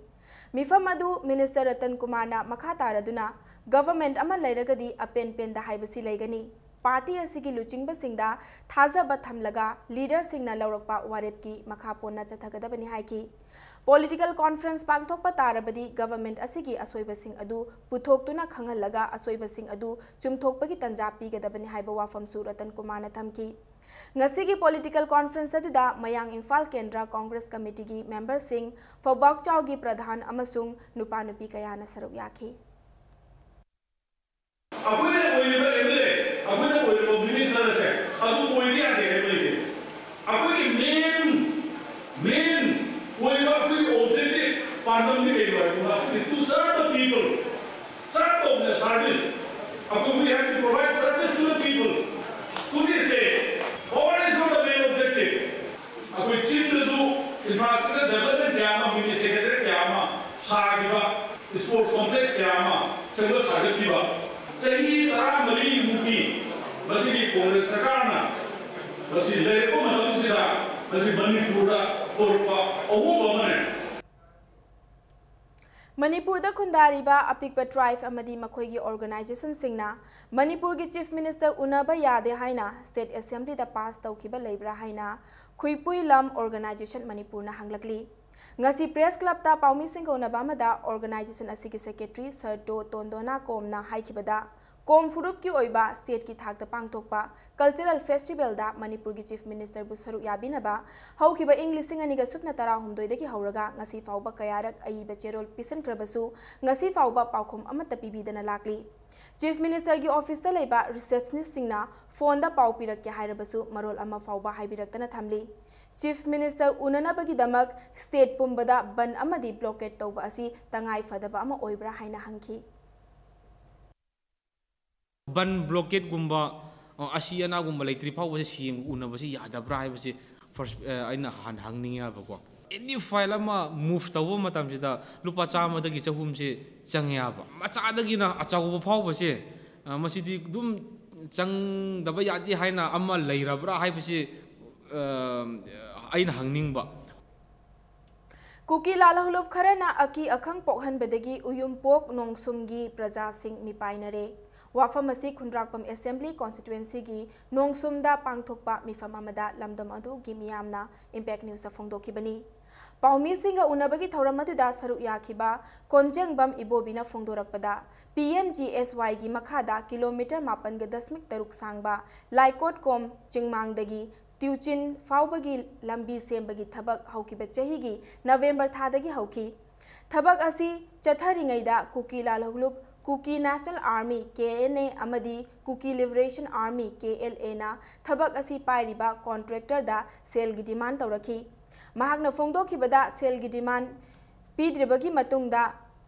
ꯃꯤꯐꯝ ꯑꯗꯨ ꯃꯤꯅꯤꯁꯇꯔ ꯔꯇꯟ ꯀꯨꯃꯥꯔꯅ ꯃꯈꯥ ꯇꯥꯔꯗꯨꯅ, "ꯒꯚꯔꯟꯃꯦꯟꯠ ꯑꯃ ꯂꯩꯔꯒꯗꯤ ꯑꯄꯦꯟ ꯄꯦꯟꯗ ꯍꯥꯏꯕꯁꯤ ꯂꯩꯒꯅꯤ꯫ ꯄꯥꯔꯇꯤ ꯑꯁꯤꯒꯤ ꯂꯨꯆꯤꯡꯕꯁꯤꯡꯗ ꯊꯥꯖꯕ ꯊꯝꯂꯒ ꯂꯤꯗꯔꯁꯤꯡꯅ ꯂꯧꯔꯛꯄ ꯋꯥꯔꯦꯞꯀꯤ ꯃꯈꯥ ꯄꯣꯟꯅ ꯆꯠꯊꯒꯗꯕꯅꯤ" ꯍꯥꯏꯈꯤ꯫ ꯄꯣꯂꯤꯇꯤꯀꯦꯜ ꯀꯣꯟꯐ꯭ꯔꯦꯟꯁ ꯄꯥꯡꯊꯣꯛꯄ ꯇꯥꯔꯕꯗꯤ ꯒꯚꯔꯟꯃꯦꯟꯠ ꯑꯁꯤꯒꯤ ꯑꯁꯣꯏꯕꯁꯤꯡ ꯑꯗꯨ ꯄꯨꯊꯣꯛꯇꯨꯅ ꯈꯪꯍꯜꯂꯒ ꯑꯁꯣꯏꯕꯁꯤꯡ ꯑꯗꯨ ꯆꯨꯝꯊꯣꯛꯄꯒꯤ ꯇꯟꯖꯥ ꯄꯤꯒꯗꯕꯅꯤ ꯍꯥꯏꯕ ꯋꯥꯐꯝꯁꯨ ꯔꯇꯟ ꯀꯨꯃꯥꯔꯅ ꯊꯝꯈꯤ꯫ ꯉꯁꯤꯒꯤ ꯄꯣꯂꯤꯇꯤꯀꯦꯜ ꯀꯣꯟꯐ꯭ꯔꯦꯟꯁ ꯑꯗꯨꯗ ꯃꯌꯥꯡ ꯏꯝꯐꯥꯜ ꯀꯦꯟꯗ꯭ꯔ ꯀꯣꯡꯒ꯭ꯔꯦꯁ ꯀꯃꯤꯇꯤꯒꯤ ꯃꯦꯝꯕꯔꯁꯤꯡ, ꯐꯧꯕꯥꯛꯆꯥꯎꯒꯤ ꯄ꯭ꯔꯙꯥꯟ ꯑꯃꯁꯨꯡ ꯅꯨꯄꯥ ꯅꯨꯄꯤ ꯀꯌꯥꯅ ꯁꯔꯨꯛ ꯌꯥꯈꯤ꯫ ꯑꯩꯈꯣꯏꯅ ꯑꯣꯏꯔꯤꯕ ꯑꯦꯝ ꯑꯦꯜ ꯑꯦ, ꯑꯩꯈꯣꯏꯅ ꯑꯣꯏꯔꯤꯕ ꯃꯤꯅꯤꯁꯇꯔ ꯑꯁꯦ ꯑꯗꯨ ꯑꯣꯏꯕ ꯌꯥꯗꯦ ꯍꯥꯏꯕ ꯂꯩꯇꯦ꯫ ꯑꯩꯈꯣꯏꯒꯤ ꯃꯦꯟ, ꯃꯦꯟ ꯑꯣꯏꯕ ꯑꯩꯈꯣꯏꯒꯤ ꯑꯣꯕꯖꯦꯛꯇꯤꯚ, ꯄꯥꯟꯗꯝꯗꯤ ꯀꯩꯅꯣ ꯍꯥꯏꯕꯗ, ꯑꯩꯈꯣꯏꯒꯤ to serve the people, serve ꯇꯧꯕꯅ service꯫ ꯑꯩꯈꯣꯏ we have to provide service to the people, to the state. Power is not the main objective. ꯑꯩꯈꯣꯏ ꯆꯤꯡꯗꯁꯨ ꯏꯟꯐ꯭ꯔꯥꯁ꯭ꯇ꯭ꯔꯛꯆꯔ ꯗꯦꯕꯂꯞꯃꯦꯟ ꯀꯌꯥ ꯑꯃ, ꯃꯤꯅꯤ ꯁꯦꯀ꯭ꯔꯦꯇꯔꯤ ꯀꯌꯥ ꯑꯃ ꯁꯥꯈꯤꯕ, ꯁ꯭ꯄꯣꯔꯠꯁ ꯀꯣꯝꯄ꯭ꯂꯦꯛꯁ ꯀꯌꯥ ꯑꯃ ꯁꯦꯝꯒꯠ ꯁꯥꯒꯠꯈꯤꯕ꯫ ꯆꯍꯤ ꯇꯔꯥꯃꯔꯤꯃꯨꯛꯀꯤ ꯃꯁꯤꯒꯤ ꯀꯣꯡꯒ꯭ꯔꯦꯁ ꯁꯔꯀꯥꯔꯅ ꯃꯁꯤ ꯂꯩꯔꯛꯄ ꯃꯇꯝꯁꯤꯗ ꯃꯁꯤ ꯃꯅꯤꯄꯨꯔꯗ ꯄꯨꯔꯛꯄ ꯑꯍꯣꯡꯕ ꯑꯃꯅꯤ꯫ ꯃꯅꯤꯄꯨꯔꯗ ꯈꯨꯟꯗꯥꯔꯤꯕ ꯑꯄꯤꯛꯄ tribe ꯑꯃꯗꯤ ꯃꯈꯣꯏꯒꯤ organizationꯁꯤꯡꯅ ꯃꯅꯤꯄꯨꯔꯒꯤ Chief Minister ꯎꯅꯕ ꯌꯥꯗꯦ ꯍꯥꯏꯅ State Assemblyꯗ pass ꯇꯧꯈꯤꯕ ꯂꯩꯕ꯭ꯔꯥ ꯍꯥꯏꯅ ꯈꯨꯏꯄꯨꯏ ꯂꯝ organization ꯃꯅꯤꯄꯨꯔꯅ ꯍꯪꯂꯛꯂꯤ꯫ ꯉꯁꯤ Press Clubꯇ ꯄꯥꯎꯃꯤꯁꯤꯡꯒ ꯎꯅꯕ ꯑꯃꯗ organization ꯑꯁꯤꯒꯤ secretary Sir ꯗꯣ ꯇꯣꯟꯗꯣꯅꯥ ꯀꯣꯝꯅ ꯍꯥꯏꯈꯤꯕꯗ, ꯀꯣꯝ ꯐꯨꯔꯨꯞꯀꯤ ꯑꯣꯏꯕ stateꯀꯤ ꯊꯥꯛꯇ ꯄꯥꯡꯊꯣꯛꯄ cultural festivalꯗ ꯃꯅꯤꯄꯨꯔꯒꯤ Chief Ministerꯕꯨ ꯁꯔꯨꯛ ꯌꯥꯕꯤꯅꯕ ꯍꯧꯈꯤꯕ ꯏꯪ ꯂꯤꯁꯤꯡ ꯑꯅꯤꯒ ꯁꯨꯞꯅ ꯇꯔꯥꯍꯨꯝꯗꯣꯏꯗꯒꯤ ꯍꯧꯔꯒ ꯉꯁꯤ ꯐꯥꯎꯕ ꯀꯌꯥꯔꯛ ꯑꯏꯕ ꯆꯦꯔꯣꯜ ꯄꯤꯁꯤꯟꯈ꯭ꯔꯕꯁꯨ ꯉꯁꯤ ꯐꯥꯎꯕ ꯄꯥꯎꯈꯨꯝ ꯑꯃꯠꯇ ꯄꯤꯕꯤꯗꯅ ꯂꯥꯛꯂꯤ꯫ Chief Ministerꯒꯤ officeꯇ ꯂꯩꯕ receptionistꯁꯤꯡꯅ phoneꯗ ꯄꯥꯎ ꯄꯤꯔꯛꯀꯦ ꯍꯥꯏꯔꯕꯁꯨ ꯃꯔꯣꯜ ꯑꯃ ꯐꯥꯎꯕ ꯍꯥꯏꯕꯤꯔꯛꯇꯅ ꯊꯝꯂꯤ꯫ Chief Minister ꯎꯅꯅꯕꯒꯤꯗꯃꯛ state ꯄꯨꯝꯕꯗ ꯕꯟ ꯑꯃꯗꯤ blockade ꯇꯧꯕ ꯑꯁꯤ ꯇꯉꯥꯏ ꯐꯗꯕ ꯑꯃ ꯑꯣꯏꯕ꯭ꯔꯥ ꯍꯥꯏꯅ ꯍꯪꯈꯤ꯫ ꯕꯟ ꯕ꯭ꯂꯣꯀꯦꯠꯀꯨꯝꯕ ꯑꯁꯤ ꯑꯅꯥꯒꯨꯝꯕ ꯂꯩꯇ꯭ꯔꯤ ꯐꯥꯎꯕꯁꯦ ꯁꯤ ꯎꯅꯕꯁꯤ ꯌꯥꯗꯕ꯭ꯔꯥ ꯍꯥꯏꯕꯁꯤ first ꯑꯩꯅ ꯍꯥꯟꯅ ꯍꯪꯅꯤꯡꯉꯦ ꯍꯥꯏꯕꯀꯣ꯫ Any file ꯑꯃ move ꯇꯧꯕ ꯃꯇꯝꯁꯤꯗ ꯂꯨꯄꯥ ꯆꯥꯝꯃꯗꯒꯤ ꯆꯍꯨꯝꯁꯦ ꯆꯪꯉꯦ ꯍꯥꯏꯕ꯫ ꯃꯆꯥꯗꯒꯤꯅ ꯑꯆꯧꯕ ꯐꯥꯎꯕꯁꯦ ꯃꯁꯤꯗꯤ ꯑꯗꯨꯝ ꯆꯪꯗꯕ ꯌꯥꯗꯦ ꯍꯥꯏꯅ ꯑꯃ ꯂꯩꯔꯕ꯭ꯔꯥ ꯍꯥꯏꯕꯁꯤ ꯑꯩꯅ ꯍꯪꯅꯤꯡꯕ꯫ ꯀꯨꯀꯤ ꯂꯥꯂꯍꯂꯨꯞ ꯈꯔꯅ ꯑꯀꯤ ꯑꯈꯪ ꯄꯣꯛꯍꯟꯕꯗꯒꯤ ꯎꯌꯨꯝꯄꯣꯛ ꯅꯣꯡꯁꯨꯝꯒꯤ ꯄ꯭ꯔꯖꯥꯁꯤꯡ ꯃꯤꯄꯥꯏꯅꯔꯦ꯫ ꯋꯥꯐꯝ ꯑꯁꯤ ꯈꯨꯟꯗ꯭ꯔꯥꯛꯄꯝ Assembly Constituencyꯒꯤ ꯅꯣꯡꯁꯨꯝꯗ ꯄꯥꯡꯊꯣꯛꯄ ꯃꯤꯐꯝ ꯑꯃꯗ ꯂꯝꯗꯝ ꯑꯗꯨꯒꯤ ꯃꯤꯌꯥꯝꯅ Impact Newsꯇ ꯐꯣꯡꯗꯣꯛꯈꯤꯕꯅꯤ꯫ ꯄꯥꯎꯃꯤꯁꯤꯡꯒ ꯎꯅꯕꯒꯤ ꯊꯧꯔꯝ ꯑꯗꯨꯗ ꯁꯔꯨꯛ ꯌꯥꯈꯤꯕ ꯀꯣꯟꯖꯦꯡꯕꯝ ꯏꯕꯣꯕꯤꯅ ꯐꯣꯡꯗꯣꯔꯛꯄꯗ, P M G S Yꯒꯤ ꯃꯈꯥꯗ kilometre ꯃꯥꯄꯟꯒ ꯗꯁꯃꯤꯛ ꯇꯔꯨꯛ ꯁꯥꯡꯕ ꯂꯥꯏꯀꯣꯠꯀꯣꯝ ꯆꯤꯡꯃꯥꯡꯗꯒꯤ ꯇ꯭ꯌꯨꯆꯤꯟ ꯐꯥꯎꯕꯒꯤ ꯂꯝꯕꯤ ꯁꯦꯝꯕꯒꯤ ꯊꯕꯛ ꯍꯧꯈꯤꯕ ꯆꯍꯤꯒꯤ November ꯊꯥꯗꯒꯤ ꯍꯧꯈꯤ꯫ ꯊꯕꯛ ꯑꯁꯤ ꯆꯠꯊꯔꯤꯉꯩꯗ ꯀꯨꯀꯤ ꯂꯥꯂꯍꯂꯨꯞ Kuki National Army, K N A, ꯑꯃꯗꯤ Kuki Liberation Army, K L Aꯅ ꯊꯕꯛ ꯑꯁꯤ ꯄꯥꯏꯔꯤꯕ contractorꯗ ꯁꯦꯜꯒꯤ demand ꯇꯧꯔꯛꯈꯤ꯫ ꯃꯍꯥꯛꯅ ꯐꯣꯡꯗꯣꯛꯈꯤꯕꯗ, ꯁꯦꯜꯒꯤ demand ꯄꯤꯗ꯭ꯔꯤꯕꯒꯤ ꯃꯇꯨꯡꯗ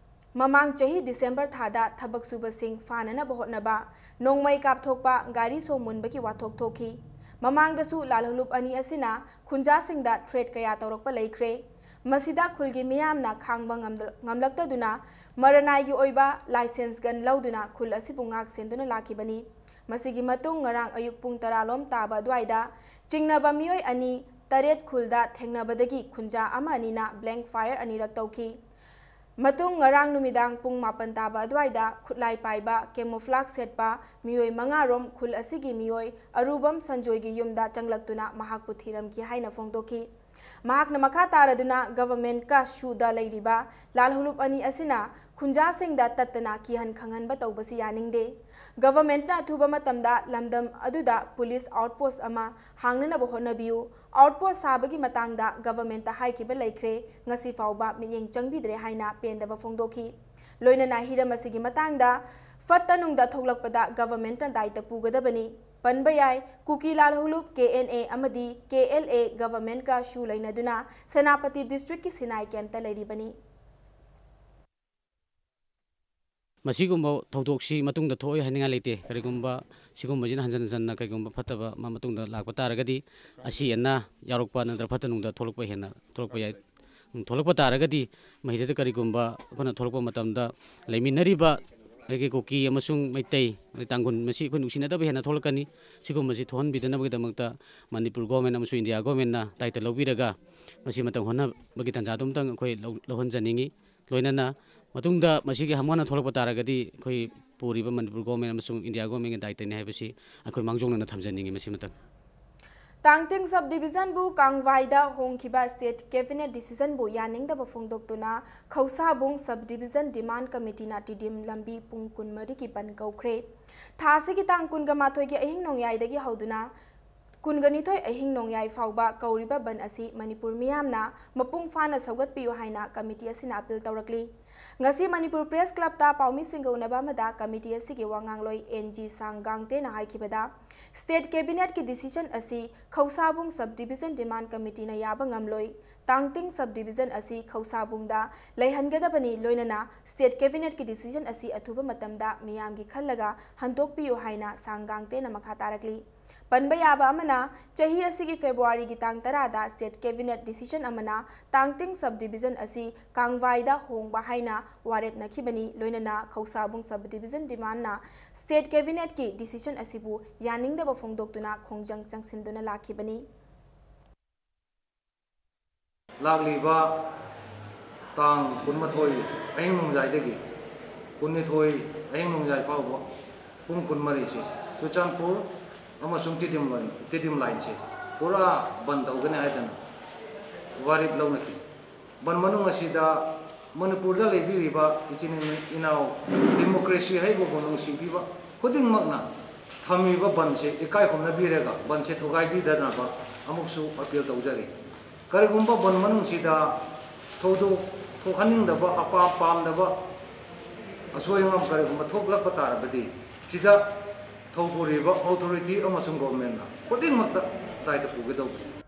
ꯃꯃꯥꯡ ꯆꯍꯤ December ꯊꯥꯗ ꯊꯕꯛ ꯁꯨꯕꯁꯤꯡ ꯐꯥꯅꯅꯕ ꯍꯣꯠꯅꯕ ꯅꯣꯡꯃꯩ ꯀꯥꯞꯊꯣꯛꯄ, ꯒꯥꯔꯤ ꯁꯣ ꯃꯨꯟꯕꯒꯤ ꯋꯥꯊꯣꯛ ꯊꯣꯛꯈꯤ꯫ ꯃꯃꯥꯡꯗꯁꯨ ꯂꯥꯜꯍꯂꯨꯞ ꯑꯅꯤ ꯑꯁꯤꯅ ꯈꯨꯟꯖꯥꯁꯤꯡꯗ threat ꯀꯌꯥ ꯇꯧꯔꯛꯄ ꯂꯩꯈ꯭ꯔꯦ꯫ ꯃꯁꯤꯗ ꯈꯨꯜꯒꯤ ꯃꯤꯌꯥꯝꯅ ꯈꯥꯡꯕ ꯉꯝꯗ-, ꯉꯝꯂꯛꯇꯗꯨꯅ ꯃꯔꯅꯥꯏꯒꯤ ꯑꯣꯏꯕ licence gun ꯂꯧꯗꯨꯅ ꯈꯨꯜ ꯑꯁꯤꯕꯨ ꯉꯥꯛ ꯁꯦꯟꯗꯨꯅ ꯂꯥꯛꯈꯤꯕꯅꯤ꯫ ꯃꯁꯤꯒꯤ ꯃꯇꯨꯡ ꯉꯔꯥꯡ ꯑꯌꯨꯛ ꯄꯨꯡ ꯇꯔꯥ ꯂꯣꯝ ꯇꯥꯕ ꯑꯗꯨꯋꯥꯏꯗ ꯆꯤꯡꯅꯕ ꯃꯤꯑꯣꯏ ꯑꯅꯤ ꯇꯔꯦꯠ ꯈꯨꯜꯗ ꯊꯦꯡꯅꯕꯗꯒꯤ ꯈꯨꯟꯖꯥ ꯑꯃ ꯑꯅꯤꯅ blank fire ꯑꯅꯤꯔꯛ ꯇꯧꯈꯤ꯫ ꯃꯇꯨꯡ ꯉꯔꯥꯡ ꯅꯨꯃꯤꯗꯥꯡ ꯄꯨꯡ ꯃꯥꯄꯟ ꯇꯥꯕ ꯑꯗꯨꯋꯥꯏꯗ ꯈꯨꯠꯂꯥꯏ ꯄꯥꯏꯕ camouflage ꯁꯦꯠꯄ ꯃꯤꯑꯣꯏ ꯃꯉꯥꯔꯣꯝ ꯈꯨꯜ ꯑꯁꯤꯒꯤ ꯃꯤꯑꯣꯏ ꯑꯔꯨꯕꯝ ꯁꯟꯖꯣꯏꯒꯤ ꯌꯨꯝꯗ ꯆꯪꯂꯛꯇꯨꯅ ꯃꯍꯥꯛꯄꯨ ꯊꯤꯔꯝꯈꯤ ꯍꯥꯏꯅ ꯐꯣꯡꯗꯣꯛꯈꯤ꯫ ꯃꯍꯥꯛꯅ ꯃꯈꯥ ꯇꯥꯔꯗꯨꯅ governmentꯀ ꯁꯨꯗ ꯂꯩꯔꯤꯕ ꯂꯥꯜꯍꯧꯂꯨꯞ ꯑꯅꯤ ꯑꯁꯤꯅ ꯈꯨꯟꯖꯥꯁꯤꯡꯗ ꯇꯠꯇꯅ ꯀꯤꯍꯟ ꯈꯪꯍꯟꯕ ꯇꯧꯕꯁꯤ ꯌꯥꯅꯤꯡꯗꯦ꯫ Governmentꯅ ꯑꯊꯨꯕ ꯃꯇꯝꯗ ꯂꯝꯗꯝ ꯑꯗꯨꯗ police outpost ꯑꯃ ꯍꯥꯡꯅꯅꯕ ꯍꯣꯠꯅꯕꯤꯌꯨ꯫ Outpost ꯁꯥꯕꯒꯤ ꯃꯇꯥꯡꯗ governmentꯇ ꯍꯥꯏꯈꯤꯕ ꯂꯩꯈ꯭ꯔꯦ, ꯉꯁꯤ ꯐꯥꯎꯕ ꯃꯤꯠꯌꯦꯡ ꯆꯪꯕꯤꯗ꯭ꯔꯦ ꯍꯥꯏꯅ ꯄꯦꯟꯗꯕ ꯐꯣꯡꯗꯣꯛꯈꯤ꯫ ꯂꯣꯏꯅꯅ ꯍꯤꯔꯝ ꯑꯁꯤꯒꯤ ꯃꯇꯥꯡꯗ ꯐꯠꯇ ꯅꯨꯡꯗ ꯊꯣꯛꯂꯛꯄꯗ governmentꯅ ꯗꯥꯏꯇ ꯄꯨꯒꯗꯕꯅꯤ꯫ ꯄꯟꯕ ꯌꯥꯏ, ꯀꯨꯀꯤ ꯂꯥꯜꯍꯧꯂꯨꯞ KNA ꯑꯃꯗꯤ KLA governmentꯀ ꯁꯨ ꯂꯩꯅꯗꯨꯅ ꯁꯦꯅꯥꯄꯇꯤ districtꯀꯤ ꯁꯤꯅꯥꯏ campꯇ ꯂꯩꯔꯤꯕꯅꯤ꯫ ꯃꯁꯤꯒꯨꯝꯕ ꯊꯧꯗꯣꯛꯁꯤ ꯃꯇꯨꯡꯗ ꯊꯣꯛꯑꯣꯏ ꯍꯥꯏꯅꯤꯡꯉꯥꯏ ꯂꯩꯇꯦ꯫ ꯀꯔꯤꯒꯨꯝꯕ ꯁꯤꯒꯨꯝꯕꯁꯤꯅ ꯍꯟꯖꯟ ꯍꯟꯖꯟꯅ ꯀꯔꯤꯒꯨꯝꯕ ꯐꯠꯇꯕ ꯑꯃ ꯃꯇꯨꯡꯗ ꯂꯥꯛꯄ ꯇꯥꯔꯒꯗꯤ, ꯑꯁꯤ ꯑꯅꯥ ꯌꯥꯎꯔꯛꯄ ꯅꯠꯇ꯭ꯔꯒ ꯐꯠꯇ ꯅꯨꯡꯗ ꯊꯣꯛꯂꯛꯄ ꯍꯦꯟꯅ ꯊꯣꯛꯂꯛꯄ ꯌꯥꯏ꯫ ꯎꯝ, ꯊꯣꯛꯂꯛꯄ ꯇꯥꯔꯒꯗꯤ ꯃꯁꯤꯗꯩꯗ ꯀꯔꯤꯒꯨꯝꯕ ꯑꯩꯈꯣꯏꯅ ꯊꯣꯛꯂꯛꯄ ꯃꯇꯝꯗ ꯂꯩꯃꯤꯟꯅꯔꯤꯕ ꯑꯩꯈꯣꯏꯒꯤ ꯀꯨꯀꯤ ꯑꯃꯁꯨꯡ ꯃꯩꯇꯩ, ꯑꯗꯩ ꯇꯥꯡꯈꯨꯜ, ꯃꯁꯤ ꯑꯩꯈꯣꯏ ꯅꯨꯡꯁꯤꯅꯗꯕ ꯍꯦꯟꯅ ꯊꯣꯛꯂꯛꯀꯅꯤ꯫ ꯁꯤꯒꯨꯝꯕꯁꯤ ꯊꯣꯛꯍꯟꯕꯤꯗꯅꯕꯒꯤꯗꯃꯛꯇ ꯃꯅꯤꯄꯨꯔ government ꯑꯃꯁꯨꯡ ꯏꯟꯗꯤꯌꯥ governmentꯅ ꯗꯥꯏꯇ ꯂꯧꯕꯤꯔꯒ ꯃꯁꯤ ꯃꯇꯧ ꯍꯣꯠꯅꯕꯒꯤ ꯇꯥꯟꯖꯥꯗꯨ ꯑꯃꯇꯪ ꯑꯩꯈꯣꯏ ꯂꯧ-, ꯂꯧꯍꯟꯖꯅꯤꯡꯉꯤ꯫ ꯂꯣꯏꯅꯅ ꯃꯇꯨꯡꯗ ꯃꯁꯤꯒꯤ ꯍꯥꯃꯨꯅ ꯊꯣꯛꯂꯛꯄ ꯇꯥꯔꯒꯗꯤ ꯑꯩꯈꯣꯏ ꯄꯨꯔꯤꯕ ꯃꯅꯤꯄꯨꯔ government ꯑꯃꯁꯨꯡ ꯏꯟꯗꯤꯌꯥ governmentꯒꯤ ꯗꯥꯏꯇꯅꯤ ꯍꯥꯏꯕꯁꯤ ꯑꯩꯈꯣꯏ ꯃꯥꯡꯖꯧꯅꯅ ꯊꯝꯖꯅꯤꯡꯉꯤ꯫ ꯃꯁꯤꯃꯇꯪ꯫ ꯇꯥꯡꯇꯤꯡ subdivisionꯕꯨ ꯀꯥꯡꯋꯥꯏꯗ ꯍꯣꯡꯈꯤꯕ state cabinet decisionꯕꯨ ꯌꯥꯅꯤꯡꯗꯕ ꯐꯣꯡꯗꯣꯛꯇꯨꯅ ꯈꯧꯁꯥꯕꯨꯡ subdivision demand committeeꯅ ꯇꯤꯗꯤꯝ ꯂꯝꯕꯤ ꯄꯨꯡ ꯀꯨꯟꯃꯔꯤꯒꯤ ꯕꯟ ꯀꯧꯈ꯭ꯔꯦ꯫ ꯊꯥ ꯑꯁꯤꯒꯤ ꯇꯥꯡ ꯀꯨꯟꯒ ꯃꯥꯊꯣꯏꯒꯤ ꯑꯍꯤꯡ ꯅꯣꯡꯌꯥꯏꯗꯒꯤ ꯍꯧꯗꯨꯅ ꯀꯨꯟꯒ ꯅꯤꯊꯣꯏ ꯑꯍꯤꯡ ꯅꯣꯡꯌꯥꯏ ꯐꯥꯎꯕ ꯀꯧꯔꯤꯕ ꯕꯟ ꯑꯁꯤ ꯃꯅꯤꯄꯨꯔ ꯃꯤꯌꯥꯝꯅ ꯃꯄꯨꯡ ꯐꯥꯅ ꯁꯧꯒꯠꯄꯤꯌꯨ ꯍꯥꯏꯅ committee ꯑꯁꯤꯅ appeal ꯇꯧꯔꯛꯂꯤ꯫ ꯉꯁꯤ ꯃꯅꯤꯄꯨꯔ Press Clubꯇ ꯄꯥꯎꯃꯤꯁꯤꯡꯒ ꯎꯅꯕ ꯑꯃꯗ committee ꯑꯁꯤꯒꯤ ꯋꯥꯉꯥꯡꯂꯣꯏ ꯑꯦꯟ ꯖꯤ ꯁꯥꯡꯒꯥꯡꯇꯦꯅ ꯍꯥꯏꯈꯤꯕꯗ, state cabinetꯀꯤ decision ꯑꯁꯤ ꯈꯧꯁꯥꯕꯨꯡ subdivision demand committeeꯅ ꯌꯥꯕ ꯉꯝꯂꯣꯏ꯫ ꯇꯥꯡꯇꯤꯡ subdivision ꯑꯁꯤ ꯈꯧꯁꯥꯕꯨꯡꯗ ꯂꯩꯍꯟꯒꯗꯕꯅꯤ, ꯂꯣꯏꯅꯅ state cabinetꯀꯤ decision ꯑꯁꯤ ꯑꯊꯨꯕ ꯃꯇꯝꯗ ꯃꯤꯌꯥꯝꯒꯤ ꯈꯜꯂꯒ ꯍꯟꯗꯣꯛꯄꯤꯌꯨ ꯍꯥꯏꯅ ꯁꯥꯡꯒꯥꯡꯇꯦꯅ ꯃꯈꯥ ꯇꯥꯔꯛꯂꯤ꯫ ꯄꯟꯕ ꯌꯥꯕ ꯑꯃꯅ, ꯆꯍꯤ ꯑꯁꯤꯒꯤ Februaryꯒꯤ ꯇꯥꯡ ꯇꯔꯥꯗ state cabinet decision ꯑꯃꯅ ꯇꯥꯡꯇꯤꯡ subdivision ꯑꯁꯤ ꯀꯥꯡꯋꯥꯏꯗ ꯍꯣꯡꯕ ꯍꯥꯏꯅ ꯋꯥꯔꯦꯞꯅꯈꯤꯕꯅꯤ, ꯂꯣꯏꯅꯅ ꯈꯧꯁꯥꯕꯨꯡ subdivision demandꯅ state cabinetꯀꯤ decision ꯑꯁꯤꯕꯨ ꯌꯥꯅꯤꯡꯗꯕ ꯐꯣꯡꯗꯣꯛꯇꯨꯅ ꯈꯣꯡꯖꯪ ꯆꯪꯁꯤꯟꯗꯨꯅ ꯂꯥꯛꯈꯤꯕꯅꯤ꯫ ꯂꯥꯛꯂꯤꯕ ꯇꯥꯡ ꯀꯨꯟꯃꯥꯊꯣꯏ ꯑꯍꯤꯡ ꯅꯣꯡꯌꯥꯏꯗꯒꯤ ꯀꯨꯟꯅꯤꯊꯣꯏ ꯑꯍꯤꯡ ꯅꯣꯡꯌꯥꯏ ꯐꯥꯎꯕ ꯄꯨꯡ ꯀꯨꯟꯃꯔꯤꯁꯤ ꯆꯨꯔꯆꯥꯟꯄꯨꯔ ꯑꯃꯁꯨꯡ ꯇꯤꯗꯤꯝ ꯂꯥꯏꯟ, ꯇꯤꯗꯤꯝ ꯂꯥꯏꯟꯁꯤ ꯄꯨꯔꯥ ꯕꯟ ꯇꯧꯒꯅꯤ ꯍꯥꯏꯗꯅ ꯋꯥꯔꯦꯞ ꯂꯧꯅꯈꯤ꯫ ꯕꯟ ꯃꯅꯨꯡ ꯑꯁꯤꯗ ꯃꯅꯤꯄꯨꯔꯗ ꯂꯩꯕꯤꯔꯤꯕ ꯏꯆꯤꯟ ꯏꯅꯥꯎ, ꯗꯦꯃꯣꯀ꯭ꯔꯦꯁꯤ ꯍꯥꯏꯕꯕꯨ ꯅꯨꯡꯁꯤꯕꯤꯕ ꯈꯨꯗꯤꯡꯃꯛꯅ ꯊꯝꯃꯤꯕ ꯕꯟꯁꯦ ꯏꯀꯥꯏ ꯈꯨꯝꯅꯕꯤꯔꯒ ꯕꯟꯁꯦ ꯊꯨꯒꯥꯏꯕꯤꯗꯅꯕ ꯑꯃꯨꯛꯁꯨ ꯑꯄꯤꯜ ꯇꯧꯖꯔꯤ꯫ ꯀꯔꯤꯒꯨꯝꯕ ꯕꯟ ꯃꯅꯨꯡꯁꯤꯗ ꯊꯧꯗꯣꯛ ꯊꯣꯛꯍꯟꯅꯤꯡꯗꯕ, ꯑꯄꯥꯝ ꯄꯥꯝꯗꯕ ꯑꯁꯣꯏ ꯑꯉꯥꯝ ꯀꯔꯤꯒꯨꯝꯕ ꯊꯣꯛꯂꯛꯄ ꯇꯥꯔꯕꯗꯤ, ꯁꯤꯗ ꯊꯧꯄꯨꯔꯤꯕ ꯑꯣꯊꯣꯔꯤꯇꯤ ꯑꯃꯁꯨꯡ ꯒꯣꯚꯔꯟꯃꯦꯟꯠꯅ ꯈꯨꯗꯤꯡꯃꯛꯇ ꯗꯥꯏꯇ ꯄꯨꯒꯗꯧꯕꯅꯤ꯫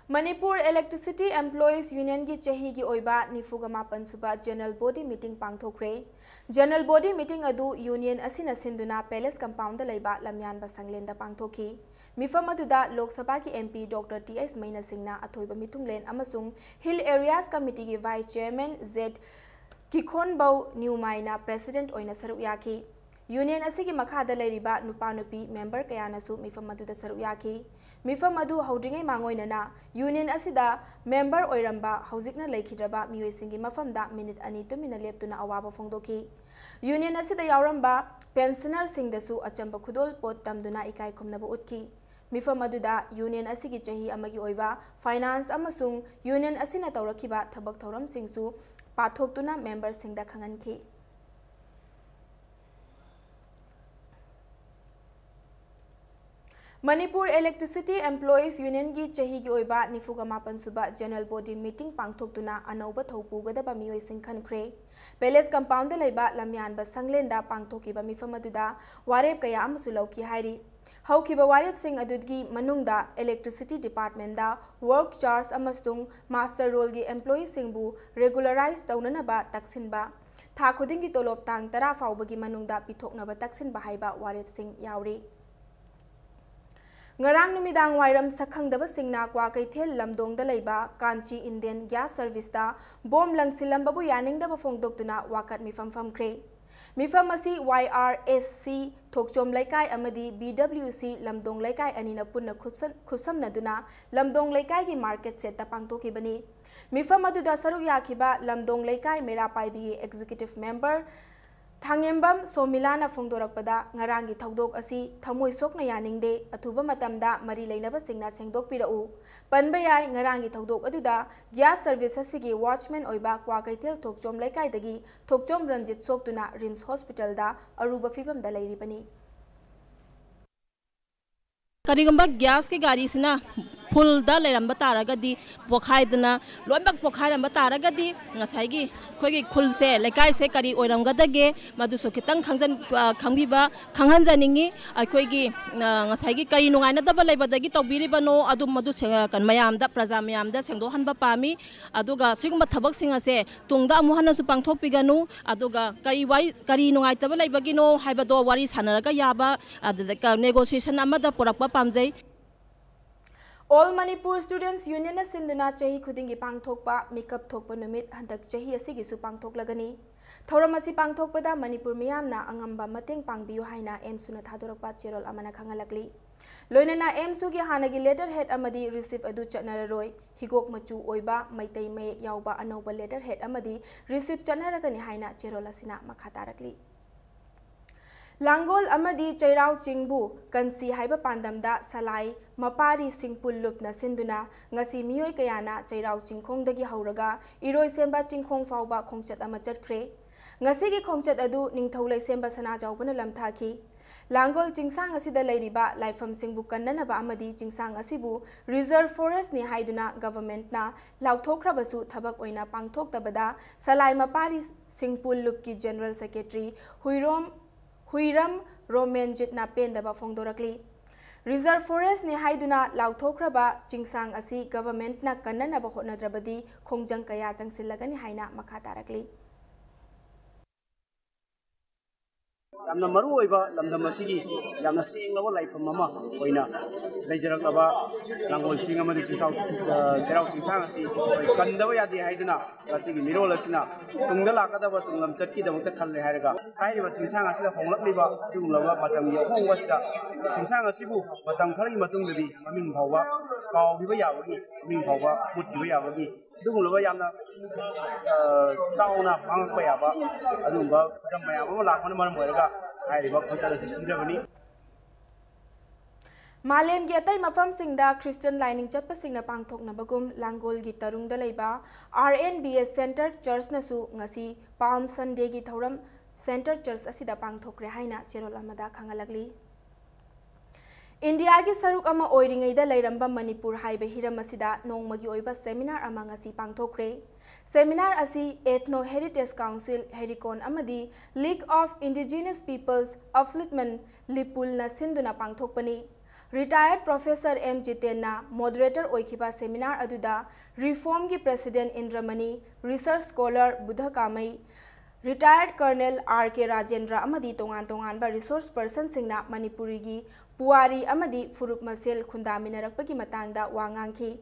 ꯃꯅꯤꯄꯨꯔ ꯏꯂꯦꯛꯇ꯭ꯔꯤꯁꯤꯇꯤ ꯑꯦꯝꯄ꯭ꯂꯣꯌꯤꯁ ꯌꯨꯅꯤꯌꯟꯒꯤ ꯆꯍꯤꯒꯤ ꯑꯣꯏꯕ ꯅꯤꯐꯨꯒ ꯃꯥꯄꯟ ꯁꯨꯕ ꯖꯦꯅꯔꯦꯜ ꯕꯣꯗꯤ ꯃꯤꯇꯤꯡ ꯄꯥꯡꯊꯣꯛꯈ꯭ꯔꯦ꯫ ꯖꯦꯅꯔꯦꯜ ꯕꯣꯗꯤ ꯃꯤꯇꯤꯡ ꯑꯗꯨ ꯌꯨꯅꯤꯌꯟ ꯑꯁꯤꯅ ꯁꯤꯟꯗꯨꯅ ꯄꯦꯂꯦꯁ ꯀꯝꯄꯥꯎꯟꯗ ꯂꯩꯕ ꯂꯝꯌꯥꯟꯕ ꯁꯪꯂꯦꯟꯗ ꯄꯥꯡꯊꯣꯛꯈꯤ꯫ ꯃꯤꯐꯝ ꯑꯗꯨꯗ ꯂꯣꯛ ꯁꯚꯥꯒꯤ M P doctor T H ꯃꯩꯅꯁꯤꯡꯅ ꯑꯊꯣꯏꯕ ꯃꯤꯊꯨꯡꯂꯦꯟ ꯑꯃꯁꯨꯡ ꯍꯤꯜ ꯑꯦꯔꯤꯌꯥꯁ ꯀꯃꯤꯇꯤꯒꯤ ꯚꯥꯏꯁ ꯆꯤꯌꯔꯃꯦꯟ ꯖꯦꯠ ꯀꯤꯈꯣꯟꯕꯧ ꯅ꯭ꯌꯨꯃꯥꯏꯅ ꯄ꯭ꯔꯦꯁꯤꯗꯦꯟꯠ ꯑꯣꯏꯅ ꯁꯔꯨꯛ ꯌꯥꯈꯤ꯫ ꯌꯨꯅꯤꯌꯟ ꯑꯁꯤꯒꯤ ꯃꯈꯥꯗ ꯂꯩꯔꯤꯕ ꯅꯨꯄꯥ ꯅꯨꯄꯤ ꯃꯦꯝꯕꯔ ꯀꯌꯥꯅꯁꯨ ꯃꯤꯐꯝ ꯑꯗꯨꯗ ꯁꯔꯨꯛ ꯌꯥꯈꯤ꯫ ꯃꯤꯐꯝ ꯑꯗꯨ ꯍꯧꯗ꯭ꯔꯤꯉꯩ ꯃꯥꯡꯑꯣꯏꯅꯅ ꯌꯨꯅꯤꯌꯟ ꯑꯁꯤꯗ ꯃꯦꯝꯕꯔ ꯑꯣꯏꯔꯝꯕ ꯍꯧꯖꯤꯛꯅ ꯂꯩꯈꯤꯗ꯭ꯔꯕ ꯃꯤꯑꯣꯏꯁꯤꯡꯒꯤ ꯃꯐꯝꯗ ꯃꯤꯅꯤꯠ ꯑꯅꯤ ꯇꯨꯃꯤꯟꯅ ꯂꯦꯞꯇꯨꯅ ꯑꯋꯥꯕ ꯐꯣꯡꯗꯣꯛꯈꯤ꯫ ꯌꯨꯅꯤꯌꯟ ꯑꯁꯤꯗ ꯌꯥꯎꯔꯝꯕ ꯄꯦꯟꯁꯅꯔꯁꯤꯡꯗꯁꯨ ꯑꯆꯝꯕ ꯈꯨꯗꯣꯜꯄꯣꯠ ꯇꯝꯗꯨꯅ ꯏꯀꯥꯏ ꯈꯨꯝꯅꯕ ꯎꯠꯈꯤ꯫ ꯃꯤꯐꯝ ꯑꯗꯨꯗ ꯌꯨꯅꯤꯌꯟ ꯑꯁꯤꯒꯤ ꯆꯍꯤ ꯑꯃꯒꯤ ꯑꯣꯏꯕ ꯐꯥꯏꯅꯥꯟꯁ ꯑꯃꯁꯨꯡ ꯌꯨꯅꯤꯌꯟ ꯑꯁꯤꯅ ꯇꯧꯔꯛꯈꯤꯕ ꯊꯕꯛ ꯊꯧꯔꯝꯁꯤꯡꯁꯨ ꯄꯥꯊꯣꯛꯇꯨꯅ ꯃꯦꯝꯕꯔꯁꯤꯡꯗ ꯈꯪꯍꯟꯈꯤ꯫ ꯃꯅꯤꯄꯨꯔ ꯏꯂꯦꯛꯇ꯭ꯔꯤꯁꯤꯇꯤ ꯑꯦꯝꯄ꯭ꯂꯣꯌꯤꯁ ꯌꯨꯅꯤꯌꯟꯒꯤ ꯆꯍꯤꯒꯤ ꯑꯣꯏꯕ ꯅꯤꯐꯨꯒ ꯃꯥꯄꯟ ꯁꯨꯕ ꯖꯦꯅꯔꯦꯜ ꯕꯣꯗꯤ ꯃꯤꯇꯤꯡ ꯄꯥꯡꯊꯣꯛꯇꯨꯅ ꯑꯅꯧꯕ ꯊꯧ ꯄꯨꯒꯗꯕ ꯃꯤꯑꯣꯏꯁꯤꯡ ꯈꯟꯈ꯭ꯔꯦ꯫ ꯄꯦꯂꯦꯁ ꯀꯝꯄꯥꯎꯟꯗ ꯂꯩꯕ ꯂꯝꯌꯥꯟꯕ ꯁꯪꯂꯦꯟꯗ ꯄꯥꯡꯊꯣꯛꯈꯤꯕ ꯃꯤꯐꯝ ꯑꯗꯨꯗ ꯋꯥꯔꯦꯞ ꯀꯌꯥ ꯑꯃꯁꯨ ꯂꯧꯈꯤ ꯍꯥꯏꯔꯤ꯫ ꯍꯧꯈꯤꯕ ꯋꯥꯔꯦꯞꯁꯤꯡ ꯑꯗꯨꯒꯤ ꯃꯅꯨꯡꯗ ꯏꯂꯦꯛꯇ꯭ꯔꯤꯁꯤꯇꯤ ꯗꯤꯄꯥꯔꯠꯃꯦꯟꯗ ꯋꯥꯔꯛ ꯆꯥꯔꯖ ꯑꯃꯁꯨꯡ ꯃꯥꯁꯇꯔ ꯔꯣꯜꯒꯤ ꯑꯦꯝꯄ꯭ꯂꯣꯌꯤꯁꯤꯡꯕꯨ ꯔꯦꯒꯨꯂꯔꯥꯏꯖ ꯇꯧꯅꯅꯕ ꯇꯛꯁꯤꯟꯕ, ꯊꯥ ꯈꯨꯗꯤꯡꯒꯤ ꯇꯣꯂꯣꯞ ꯇꯥꯡ ꯇꯔꯥ ꯐꯥꯎꯕꯒꯤ ꯃꯅꯨꯡꯗ ꯄꯤꯊꯣꯛꯅꯕ ꯇꯛꯁꯤꯟꯕ ꯍꯥꯏꯕ ꯋꯥꯔꯦꯞꯁꯤꯡ ꯌꯥꯎꯔꯤ꯫ ꯉꯔꯥꯡ ꯅꯨꯃꯤꯗꯥꯡ ꯋꯥꯏꯔꯝ ꯁꯛꯈꯪꯗꯕꯁꯤꯡꯅ ꯀ꯭ꯋꯥꯀꯩꯊꯦꯜ ꯂꯝꯗꯣꯡꯗ ꯂꯩꯕ ꯀꯥꯟꯆꯤ ꯏꯟꯗꯤꯌꯟ ꯒ꯭ꯌꯥꯁ ꯁꯔꯚꯤꯁꯇ ꯕꯣꯝ ꯂꯪꯁꯤꯜꯂꯝꯕꯕꯨ ꯌꯥꯅꯤꯡꯗꯕ ꯐꯣꯡꯗꯣꯛꯇꯨꯅ ꯋꯥꯀꯠ ꯃꯤꯐꯝ ꯐꯝꯈ꯭ꯔꯦ꯫ ꯃꯤꯐꯝ ꯑꯁꯤ ꯋꯥꯏ ꯑꯥꯔ ꯑꯦꯁ ꯁꯤ ꯊꯣꯛꯆꯣꯝ ꯂꯩꯀꯥꯏ ꯑꯃꯗꯤ ꯕꯤ ꯗꯕ꯭ꯂꯤꯎ ꯁꯤ ꯂꯝꯗꯣꯡ ꯂꯩꯀꯥꯏ ꯑꯅꯤꯅ ꯄꯨꯟꯅ ꯈꯨꯞꯁꯟ-, ꯈꯨꯞꯁꯝꯅꯗꯨꯅ ꯂꯝꯗꯣꯡ ꯂꯩꯀꯥꯏꯒꯤ ꯃꯥꯔꯀꯦꯠ ꯁꯦꯠꯇ ꯄꯥꯡꯊꯣꯛꯈꯤꯕꯅꯤ꯫ ꯃꯤꯐꯝ ꯑꯗꯨꯗ ꯁꯔꯨꯛ ꯌꯥꯈꯤꯕ ꯂꯝꯗꯣꯡ ꯂꯩꯀꯥꯏ ꯃꯩꯔꯥ ꯄꯥꯏꯕꯤꯒꯤ ꯑꯦꯛꯖꯤꯀ꯭ꯌꯨꯇꯤꯚ ꯃꯦꯝꯕꯔ ꯊꯥꯡꯉꯦꯝꯕꯝ ꯁꯣꯃꯤꯂꯥꯅ ꯐꯣꯡꯗꯣꯔꯛꯄꯗ, ꯉꯔꯥꯡꯒꯤ ꯊꯧꯗꯣꯛ ꯑꯁꯤ ꯊꯃꯣꯏ ꯁꯣꯛꯅ ꯌꯥꯅꯤꯡꯗꯦ, ꯑꯊꯨꯕ ꯃꯇꯝꯗ ꯃꯔꯤ ꯂꯩꯅꯕꯁꯤꯡꯅ ꯁꯦꯡꯗꯣꯛꯄꯤꯔꯛꯎ꯫ ꯄꯟꯕ ꯌꯥꯏ, ꯉꯔꯥꯡꯒꯤ ꯊꯧꯗꯣꯛ ꯑꯗꯨꯗ ꯒ꯭ꯌꯥꯁ ꯁꯔꯚꯤꯁ ꯑꯁꯤꯒꯤ ꯋꯥꯆꯃꯦꯟ ꯑꯣꯏꯕ ꯀ꯭ꯋꯥꯀꯩꯊꯦꯜ ꯊꯣꯛꯆꯣꯝ ꯂꯩꯀꯥꯏꯗꯒꯤ ꯊꯣꯛꯆꯣꯝ ꯔꯟꯖꯤꯠ ꯁꯣꯛꯇꯨꯅ ꯔꯤꯝꯁ ꯍꯣꯁꯄꯤꯇꯥꯜꯗ ꯑꯔꯨꯕ ꯐꯤꯚꯝꯗ ꯂꯩꯔꯤꯕꯅꯤ꯫ ꯀꯔꯤꯒꯨꯝꯕ ꯒ꯭ꯌꯥꯁꯀꯤ ꯒꯥꯔꯤꯁꯤꯅ ꯐꯨꯜꯗ ꯂꯩꯔꯝꯕ ꯇꯥꯔꯒꯗꯤ, ꯄꯣꯈꯥꯏꯗꯅ ꯂꯣꯏꯅꯃꯛ ꯄꯣꯈꯥꯏꯔꯝꯕ ꯇꯥꯔꯒꯗꯤ, ꯉꯁꯥꯏꯒꯤ ꯑꯩꯈꯣꯏꯒꯤ ꯈꯨꯜꯁꯦ, ꯂꯩꯀꯥꯏꯁꯦ ꯀꯔꯤ ꯑꯣꯏꯔꯝꯒꯗꯒꯦ, ꯃꯗꯨꯁꯨ ꯈꯤꯇꯪ ꯈꯪꯖꯟ-, ꯑ, ꯈꯪꯕꯤꯕ, ꯈꯪꯍꯟꯖꯅꯤꯡꯉꯤ꯫ ꯑꯩꯈꯣꯏꯒꯤ, ꯑ, ꯉꯁꯥꯏꯒꯤ ꯀꯔꯤ ꯅꯨꯡꯉꯥꯏꯅꯗꯕ ꯂꯩꯕꯗꯒꯤ ꯇꯧꯕꯤꯔꯤꯕꯅꯣ, ꯑꯗꯨ ꯃꯗꯨ ꯁꯦꯡ-, ꯑ, ꯀꯩꯅꯣ, ꯃꯌꯥꯝꯗ, ꯄ꯭ꯔꯖꯥ ꯃꯌꯥꯝꯗ ꯁꯦꯡꯗꯣꯛꯍꯟꯕ ꯄꯥꯝꯃꯤ꯫ ꯑꯗꯨꯒ ꯁꯤꯒꯨꯝꯕ ꯊꯕꯛꯁꯤꯡ ꯑꯁꯦ ꯇꯨꯡꯗ ꯑꯃꯨꯛ ꯍꯟꯅꯁꯨ ꯄꯥꯡꯊꯣꯛꯄꯤꯒꯅꯨ꯫ ꯑꯗꯨꯒ ꯀꯔꯤ ꯋꯥꯔꯤ, ꯀꯔꯤ ꯅꯨꯡꯉꯥꯏꯇꯕ ꯂꯩꯕꯒꯤꯅꯣ ꯍꯥꯏꯕꯗꯣ ꯋꯥꯔꯤ ꯁꯥꯟꯅꯔꯒ ꯌꯥꯕ, ꯑꯗꯨꯗ ꯀ-, ꯅꯦꯒꯣꯁꯤꯌꯦꯁꯟ ꯑꯃꯗ ꯄꯨꯔꯛꯄ ꯄꯥꯝꯖꯩ꯫ All Manipur Students Unionꯅ ꯁꯤꯟꯗꯨꯅ ꯆꯍꯤ ꯈꯨꯗꯤꯡꯒꯤ ꯄꯥꯡꯊꯣꯛꯄ ꯃꯤꯀꯞ ꯊꯣꯛꯄ ꯅꯨꯃꯤꯠ ꯍꯟꯗꯛ ꯆꯍꯤ ꯑꯁꯤꯒꯤꯁꯨ ꯄꯥꯡꯊꯣꯛꯂꯒꯅꯤ꯫ ꯊꯧꯔꯝ ꯑꯁꯤ ꯄꯥꯡꯊꯣꯛꯄꯗ ꯃꯅꯤꯄꯨꯔ ꯃꯤꯌꯥꯝꯅ ꯑꯉꯝꯕ ꯃꯇꯦꯡ ꯄꯥꯡꯕꯤꯌꯨ ꯍꯥꯏꯅ ꯑꯦꯝꯁꯨꯅ ꯊꯥꯗꯣꯔꯛꯄ ꯆꯦꯔꯣꯜ ꯑꯃꯅ ꯈꯪꯍꯜꯂꯛꯂꯤ꯫ ꯂꯣꯏꯅꯅ ꯑꯦꯝꯁꯨꯒꯤ ꯍꯥꯟꯅꯒꯤ ꯂꯦꯇꯔ ꯍꯦꯗ ꯑꯃꯗꯤ ꯔꯤꯁꯤꯞ ꯑꯗꯨ ꯆꯠꯅꯔꯔꯣꯏ꯫ ꯍꯤꯒꯣꯛ ꯃꯆꯨ ꯑꯣꯏꯕ ꯃꯩꯇꯩ ꯃꯌꯦꯛ ꯌꯥꯎꯕ ꯑꯅꯧꯕ ꯂꯦꯇꯔ ꯍꯦꯗ ꯑꯃꯗꯤ ꯔꯤꯁꯤꯞ ꯆꯠꯅꯔꯒꯅꯤ ꯍꯥꯏꯅ ꯆꯦꯔꯣꯜ ꯑꯁꯤꯅ ꯃꯈꯥ ꯇꯥꯔꯛꯂꯤ꯫ ꯂꯥꯡꯒꯣꯜ ꯑꯃꯗꯤ ꯆꯩꯔꯥꯎ ꯆꯤꯡꯕꯨ ꯀꯟꯁꯤ ꯍꯥꯏꯕ ꯄꯥꯟꯗꯝꯗ ꯁꯂꯥꯏ ꯃꯄꯥꯔꯤ ꯁꯤꯡꯄꯨꯜ ꯂꯨꯞꯅ ꯁꯤꯟꯗꯨꯅ ꯉꯁꯤ ꯃꯤꯑꯣꯏ ꯀꯌꯥꯅ ꯆꯩꯔꯥꯎ ꯆꯤꯡꯈꯣꯡꯗꯒꯤ ꯍꯧꯔꯒ ꯏꯔꯣꯏꯁꯦꯝꯕ ꯆꯤꯡꯈꯣꯡ ꯐꯥꯎꯕ ꯈꯣꯡꯆꯠ ꯑꯃ ꯆꯠꯈ꯭ꯔꯦ꯫ ꯉꯁꯤꯒꯤ ꯈꯣꯡꯆꯠ ꯑꯗꯨ ꯅꯤꯡꯊꯧ ꯂꯩꯁꯦꯝꯕ ꯁꯅꯥꯖꯥꯎꯕꯅ ꯂꯝꯊꯥꯈꯤ꯫ ꯂꯥꯡꯒꯣꯜ ꯆꯤꯡꯁꯥꯡ ꯑꯁꯤꯗ ꯂꯩꯔꯤꯕ ꯂꯥꯏꯐꯝꯁꯤꯡꯕꯨ ꯀꯟꯅꯅꯕ ꯑꯃꯗꯤ ꯆꯤꯡꯁꯥꯡ ꯑꯁꯤꯕꯨ ꯔꯤꯖꯔꯚ ꯐꯣꯔꯦꯁ꯭ꯠꯅꯤ ꯍꯥꯏꯗꯨꯅ ꯒꯚꯔꯟꯃꯦꯟꯠꯅ ꯂꯥꯎꯊꯣꯛꯈ꯭ꯔꯕꯁꯨ ꯊꯕꯛ ꯑꯣꯏꯅ ꯄꯥꯡꯊꯣꯛꯇꯕꯗ ꯁꯂꯥꯏ ꯃꯄꯥꯔꯤ ꯁꯤꯡꯄꯨꯜ ꯂꯨꯞꯀꯤ ꯖꯦꯅꯔꯦꯜ ꯁꯦꯀ꯭ꯔꯦꯇꯔꯤ ꯍꯨꯏꯔꯣꯝ, ꯍꯨꯏꯔꯝ ꯔꯣꯃꯦꯟꯖꯤꯠꯅ ꯄꯦꯟꯗꯕ ꯐꯣꯡꯗꯣꯔꯛꯂꯤ꯫ ꯔꯤꯖꯔꯚ ꯐꯣꯔꯦꯁ꯭ꯠꯅꯤ ꯍꯥꯏꯗꯨꯅ ꯂꯥꯎꯊꯣꯛꯈ꯭ꯔꯕ ꯆꯤꯡꯁꯥꯡ ꯑꯁꯤ ꯒꯚꯔꯟꯃꯦꯟꯠꯅ ꯀꯟꯅꯅꯕ ꯍꯣꯠꯅꯗ꯭ꯔꯕꯗꯤ ꯈꯣꯡꯖꯪ ꯀꯌꯥ ꯆꯪꯁꯤꯜꯂꯒꯅꯤ ꯍꯥꯏꯅ ꯃꯈꯥ ꯇꯥꯔꯛꯂꯤ꯫ ꯌꯥꯝꯅ ꯃꯔꯨ ꯑꯣꯏꯕ ꯂꯝꯗꯝ ꯑꯁꯤꯒꯤ ꯌꯥꯝꯅ ꯁꯦꯡꯂꯕ ꯂꯥꯏꯐꯝ ꯑꯃ ꯑꯣꯏꯅ ꯂꯩꯖꯔꯛꯂꯕ ꯂꯥꯡꯒꯣꯜ ꯆꯤꯡ ꯑꯃꯗꯤ ꯆꯤꯡꯆꯥꯎ, ꯆ-, ꯆꯩꯔꯥꯎ ꯆꯤꯡꯁꯥꯡ ꯑꯁꯤ ꯑꯩꯈꯣꯏ ꯀꯟꯗꯕ ꯌꯥꯗꯦ ꯍꯥꯏꯗꯨꯅ ꯉꯁꯤꯒꯤ ꯃꯤꯔꯣꯜ ꯑꯁꯤꯅ ꯇꯨꯡꯗ ꯂꯥꯛꯀꯗꯕ ꯇꯨꯡꯂꯝꯆꯠꯀꯤꯗꯃꯛꯇ ꯈꯜꯂꯦ ꯍꯥꯏꯔꯒ ꯍꯥꯏꯔꯤꯕ ꯆꯤꯡꯁꯥꯡ ꯑꯁꯤꯗ ꯍꯣꯡꯂꯛꯂꯤꯕ ꯑꯗꯨꯒꯨꯝꯂꯕ ꯃꯇꯝꯒꯤ ꯑꯍꯣꯡꯕ ꯑꯁꯤꯗ ꯆꯤꯡꯁꯥꯡ ꯑꯁꯤꯕꯨ ꯃꯇꯝ ꯈꯔꯒꯤ ꯃꯇꯨꯡꯗꯗꯤ ꯃꯃꯤꯡ ꯐꯥꯎꯕ ꯀꯥꯎꯈꯤꯕ ꯌꯥꯕꯒꯤ, ꯃꯃꯤꯡ ꯐꯥꯎꯕ ꯃꯨꯠꯈꯤꯕ ꯌꯥꯕꯒꯤ ꯑꯗꯨꯒꯨꯝꯂꯕ ꯌꯥꯝꯅ, ꯑ, ꯆꯥꯎꯅ ꯃꯥꯡꯉꯛꯄ ꯌꯥꯕ ꯑꯗꯨꯒꯨꯝꯕ ꯐꯤꯕꯝ ꯃꯌꯥꯝ ꯑꯃ ꯂꯥꯛꯄꯅ ꯃꯔꯝ ꯑꯣꯏꯔꯒ ꯍꯥꯏꯔꯤꯕ ꯈꯣꯡꯆꯠ ꯑꯁꯤ ꯁꯤꯟꯖꯕꯅꯤ꯫ ꯃꯥꯂꯦꯝꯒꯤ ꯑꯇꯩ ꯃꯐꯝꯁꯤꯡꯗ ꯈ꯭ꯔꯤꯁꯇꯤꯌꯟ ꯂꯥꯏꯅꯤꯡ ꯆꯠꯄꯁꯤꯡꯅ ꯄꯥꯡꯊꯣꯛꯅꯕꯒꯨꯝ ꯂꯥꯡꯒꯣꯜꯒꯤ ꯇꯔꯨꯡꯗ ꯂꯩꯕ R N B A Centre Churchꯅꯁꯨ ꯉꯁꯤ Palm Sundayꯒꯤ ꯊꯧꯔꯝ Centre Church ꯑꯁꯤꯗ ꯄꯥꯡꯊꯣꯛꯈ꯭ꯔꯦ ꯍꯥꯏꯅ ꯆꯦꯔꯣꯜ ꯑꯃꯗ ꯈꯪꯍꯜꯂꯛꯂꯤ꯫ ꯏꯟꯗꯤꯌꯥꯒꯤ ꯁꯔꯨꯛ ꯑꯃ ꯑꯣꯏꯔꯤꯉꯩꯗ ꯂꯩꯔꯝꯕ ꯃꯅꯤꯄꯨꯔ ꯍꯥꯏꯕ ꯍꯤꯔꯝ ꯑꯁꯤꯗ ꯅꯣꯡꯃꯒꯤ ꯑꯣꯏꯕ seminar ꯑꯃ ꯉꯁꯤ ꯄꯥꯡꯊꯣꯛꯈ꯭ꯔꯦ꯫ Seminar ꯑꯁꯤ Ethno Heritage Council, ꯍꯦꯔꯤꯀꯣꯟ ꯑꯃꯗꯤ League of Indigenous Peoples Upliftment, ꯂꯤꯄꯨꯜꯅ ꯁꯤꯟꯗꯨꯅ ꯄꯥꯡꯊꯣꯛꯄꯅꯤ꯫ Retired Professor M ꯖꯤꯇꯦꯟꯅ moderator ꯑꯣꯏꯈꯤꯕ seminar ꯑꯗꯨꯗ RIFOMꯒꯤ President ꯏꯟꯗ꯭ꯔꯃꯅꯤ, research scholar Buddha ꯀꯥꯃꯩ, Retired Colonel R K Rajendra ꯑꯃꯗꯤ ꯇꯣꯉꯥꯟ ꯇꯣꯉꯥꯟꯕ resource personꯁꯤꯡꯅ ꯃꯅꯤꯄꯨꯔꯤꯒꯤ ꯄꯨꯋꯥꯔꯤ ꯑꯃꯗꯤ ꯐꯨꯔꯨꯞ ꯃꯁꯦꯜ ꯈꯨꯟꯗꯥꯃꯤꯟꯅꯔꯛꯄꯒꯤ ꯃꯇꯥꯡꯗ ꯋꯥ ꯉꯥꯡꯈꯤ꯫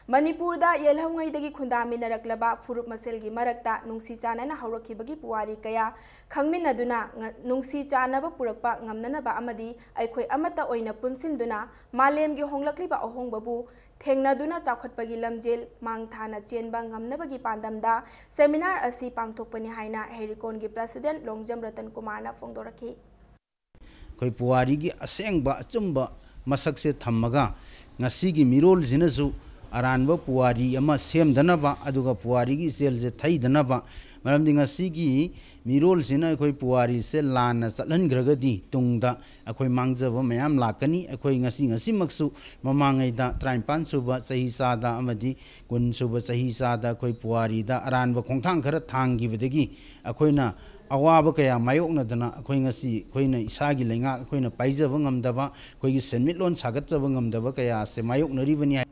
ꯃꯅꯤꯄꯨꯔꯗ ꯌꯦꯜꯍꯧꯉꯩꯗꯒꯤ ꯈꯨꯟꯗꯥꯃꯤꯟꯅꯔꯛꯂꯕ ꯐꯨꯔꯨꯞ ꯃꯁꯦꯜꯒꯤ ꯃꯔꯛꯇ ꯅꯨꯡꯁꯤ ꯆꯥꯟꯅꯅ ꯍꯧꯔꯛꯈꯤꯕꯒꯤ ꯄꯨꯋꯥꯔꯤ ꯀꯌꯥ ꯈꯪꯃꯤꯟꯅꯗꯨꯅ ꯉ-, ꯅꯨꯡꯁꯤ ꯆꯥꯟꯅꯕ ꯄꯨꯔꯛꯄ ꯉꯝꯅꯅꯕ ꯑꯃꯗꯤ ꯑꯩꯈꯣꯏ ꯑꯃꯠꯇ ꯑꯣꯏꯅ ꯄꯨꯟꯁꯤꯟꯗꯨꯅ ꯃꯥꯂꯦꯝꯒꯤ ꯍꯣꯡꯂꯛꯂꯤꯕ ꯑꯍꯣꯡꯕꯕꯨ ꯊꯦꯡꯅꯗꯨꯅ ꯆꯥꯎꯈꯠꯄꯒꯤ ꯂꯝꯖꯦꯜ ꯃꯥꯡ ꯊꯥꯅ ꯆꯦꯟꯕ ꯉꯝꯅꯕꯒꯤ ꯄꯥꯟꯗꯝꯗ seminar ꯑꯁꯤ ꯄꯥꯡꯊꯣꯛꯄꯅꯤ ꯍꯥꯏꯅ ꯍꯦꯔꯤꯀꯣꯟꯒꯤ President ꯂꯣꯡꯖꯝ ꯔꯇꯟ ꯀꯨꯃꯥꯔꯅ ꯐꯣꯡꯗꯣꯔꯛꯈꯤ꯫ ꯑꯩꯈꯣꯏ ꯄꯨꯋꯥꯔꯤꯒꯤ ꯑꯁꯦꯡꯕ ꯑꯆꯨꯝꯕ ꯃꯁꯛꯁꯦ ꯊꯝꯃꯒ ꯉꯁꯤꯒꯤ ꯃꯤꯔꯣꯜꯁꯤꯅꯁꯨ ꯑꯔꯥꯟꯕ ꯄꯨꯋꯥꯔꯤ ꯑꯃ ꯁꯦꯝꯗꯅꯕ, ꯑꯗꯨꯒ ꯄꯨꯋꯥꯔꯤꯒꯤ ꯏꯆꯦꯜꯁꯦ ꯊꯩꯗꯅꯕ, ꯃꯔꯝꯗꯤ ꯉꯁꯤꯒꯤ ꯃꯤꯔꯣꯜꯁꯤꯅ ꯑꯩꯈꯣꯏ ꯄꯨꯋꯥꯔꯤꯁꯦ ꯂꯥꯟꯅ ꯆꯠꯍꯟꯈ꯭ꯔꯒꯗꯤ ꯇꯨꯡꯗ ꯑꯩꯈꯣꯏ ꯃꯥꯡꯖꯕ ꯃꯌꯥꯝ ꯂꯥꯛꯀꯅꯤ꯫ ꯑꯩꯈꯣꯏ ꯉꯁꯤ, ꯉꯁꯤꯃꯛꯁꯨ ꯃꯃꯥꯡꯉꯩꯗ ꯇꯔꯥꯅꯤꯄꯥꯟ ꯁꯨꯕ ꯆꯍꯤ ꯆꯥꯗ ꯑꯃꯗꯤ ꯀꯨꯟ ꯁꯨꯕ ꯆꯍꯤ ꯆꯥꯗ ꯑꯩꯈꯣꯏ ꯄꯨꯋꯥꯔꯤꯗ ꯑꯔꯥꯟꯕ ꯈꯣꯡꯊꯥꯡ ꯈꯔ ꯊꯥꯡꯈꯤꯕꯗꯒꯤ ꯑꯩꯈꯣꯏꯅ ꯑꯋꯥꯕ ꯀꯌꯥ ꯃꯥꯌꯣꯛꯅꯗꯅ ꯑꯩꯈꯣꯏ ꯉꯁꯤ ꯑꯩꯈꯣꯏꯅ ꯏꯁꯥꯒꯤ ꯂꯩꯉꯥꯛ ꯑꯩꯈꯣꯏꯅ ꯄꯥꯏꯖꯕ ꯉꯝꯗꯕ, ꯑꯩꯈꯣꯏꯒꯤ ꯁꯦꯟꯃꯤꯠꯂꯣꯟ ꯁꯥꯒꯠꯆꯕ ꯉꯝꯗꯕ ꯀꯌꯥ ꯑꯁꯦ ꯃꯥꯌꯣꯛꯅꯔꯤꯕꯅꯤ ꯍꯥꯏ꯫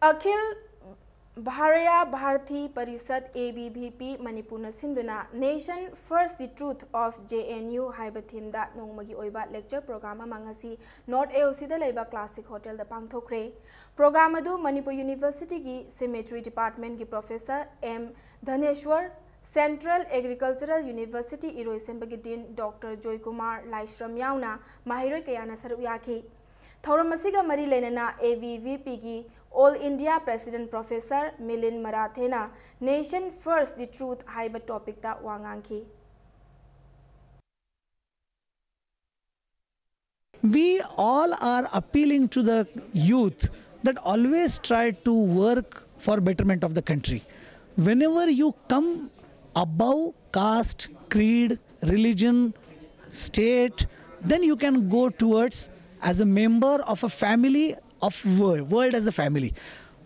ꯑꯈꯤꯜ ꯚꯥꯔꯌꯥ ꯚꯥꯔꯊꯤ parishad, A B V P, ꯃꯅꯤꯄꯨꯔꯅ ꯁꯤꯟꯗꯨꯅ Nation First, The Truth of J N U ꯍꯥꯏꯕ ꯊꯤꯝꯗ ꯅꯣꯡꯃꯒꯤ ꯑꯣꯏꯕ ꯂꯦꯛꯆꯔ ꯄ꯭ꯔꯣꯒ꯭ꯔꯥꯝ ꯑꯃ ꯉꯁꯤ ꯅꯣꯔꯠ ꯑꯦ ꯑꯣ ꯁꯤꯗ ꯂꯩꯕ ꯀ꯭ꯂꯥꯁꯤꯛ ꯍꯣꯇꯦꯜꯗ ꯄꯥꯡꯊꯣꯛꯈ꯭ꯔꯦ꯫ ꯄ꯭ꯔꯣꯒ꯭ꯔꯥꯝ ꯑꯗꯨ ꯃꯅꯤꯄꯨꯔ ꯌꯨꯅꯤꯚꯔꯁꯤꯇꯤꯒꯤ ꯁꯤꯃꯦꯇ꯭ꯔꯤ ꯗꯤꯄꯥꯔꯠꯃꯦꯟꯒꯤ professor M Dhaneshwar, Central Agricultural University ꯏꯔꯣꯏꯁꯦꯝꯕꯒꯤ ꯗꯤꯟ ꯗꯣꯛꯇꯔ ꯖꯣꯏꯀꯨꯃꯥꯔ ꯂꯥꯏꯁ꯭ꯔꯝ ꯌꯥꯎꯅ ꯃꯍꯩꯔꯣꯏ ꯀꯌꯥꯅ ꯁꯔꯨꯛ ꯌꯥꯈꯤ꯫ ꯊꯧꯔꯝ ꯑꯁꯤꯒ ꯃꯔꯤ ꯂꯩꯅꯅ A V V P ꯒꯤ All India President Professor ꯃꯤꯂꯤꯟ ꯃꯔꯥꯊꯦꯅ Nation First, The Truth ꯍꯥꯏꯕ ꯇꯣꯄꯤꯛꯇ ꯋꯥ ꯉꯥꯡꯈꯤ꯫ We all are appealing to the youth that always try to work for betterment of the country. Whenever you come above caste, creed, religion, state, then you can go towards as a member of a family of world, world as a family.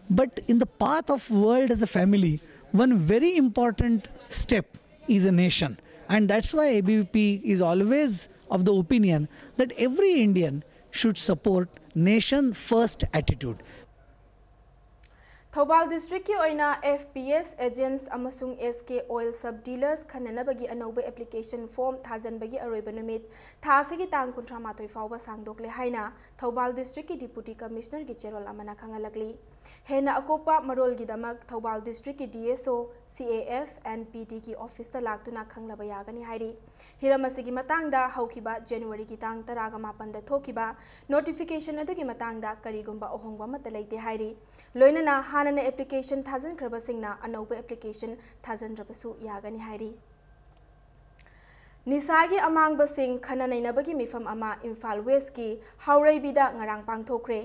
But in the path of world as a family, one very important step is a nation. And that's why A B V P is always of the opinion that every Indian should support nation first attitude. Thoubal ꯗꯤꯁꯇ꯭ꯔꯤꯛꯀꯤ ꯑꯣꯏꯅ F P S agents ꯑꯃꯁꯨꯡ S K Oil sub dealers ꯈꯟꯅꯅꯕꯒꯤ ꯑꯅꯧꯕ application form ꯊꯥꯖꯤꯟꯕꯒꯤ ꯑꯔꯣꯏꯕ ꯅꯨꯃꯤꯠ ꯊꯥ ꯑꯁꯤꯒꯤ ꯇꯥꯡ ꯀꯨꯟꯊ꯭ꯔꯥ ꯃꯥꯊꯣꯏ ꯐꯥꯎꯕ ꯁꯥꯡꯗꯣꯛꯂꯦ ꯍꯥꯏꯅ ꯊꯧꯕꯥꯜ ꯗꯤꯁꯇ꯭ꯔꯤꯛꯀꯤ ꯗꯤꯄꯨꯇꯤ ꯀꯃꯤꯁꯅꯔꯒꯤ ꯆꯦꯔꯣꯜ ꯑꯃꯅ ꯈꯪꯍꯜꯂꯛꯂꯤ꯫ ꯍꯦꯟꯅ ꯑꯀꯨꯞꯄ ꯃꯔꯣꯜꯒꯤꯗꯃꯛ ꯊꯧꯕꯥꯜ ꯗꯤꯁꯇ꯭ꯔꯤꯛꯀꯤ D S O, C A F and P D ꯒꯤ ꯑꯣꯐꯤꯁꯇ ꯂꯥꯛꯇꯨꯅ ꯈꯪꯂꯕ ꯌꯥꯒꯅꯤ ꯍꯥꯏꯔꯤ꯫ ꯍꯤꯔꯝ ꯑꯁꯤꯒꯤ ꯃꯇꯥꯡꯗ ꯍꯧꯈꯤꯕ ꯖꯅꯋꯥꯔꯤꯒꯤ ꯇꯥꯡ ꯇꯔꯥꯒ ꯃꯥꯄꯟꯗ ꯊꯣꯛꯈꯤꯕ notification ꯑꯗꯨꯒꯤ ꯃꯇꯥꯡꯗ ꯀꯔꯤꯒꯨꯝꯕ ꯑꯍꯣꯡꯕ ꯑꯃꯠꯇ ꯂꯩꯇꯦ ꯍꯥꯏꯔꯤ꯫ ꯂꯣꯏꯅꯅ ꯍꯥꯟꯅꯅ application ꯊꯥꯖꯤꯟꯈ꯭ꯔꯕꯁꯤꯡꯅ ꯑꯅꯧꯕ application ꯊꯥꯖꯤꯟꯗ꯭ꯔꯕꯁꯨ ꯌꯥꯒꯅꯤ ꯍꯥꯏꯔꯤ꯫ ꯅꯤꯁꯥꯒꯤ ꯑꯃꯥꯡꯕꯁꯤꯡ ꯈꯟꯅ ꯅꯩꯅꯕꯒꯤ ꯃꯤꯐꯝ ꯑꯃ ꯏꯝꯐꯥꯜ ꯋꯦꯁꯀꯤ ꯍꯥꯎꯔꯩꯕꯤꯗ ꯉꯔꯥꯡ ꯄꯥꯡꯊꯣꯛꯈ꯭ꯔꯦ꯫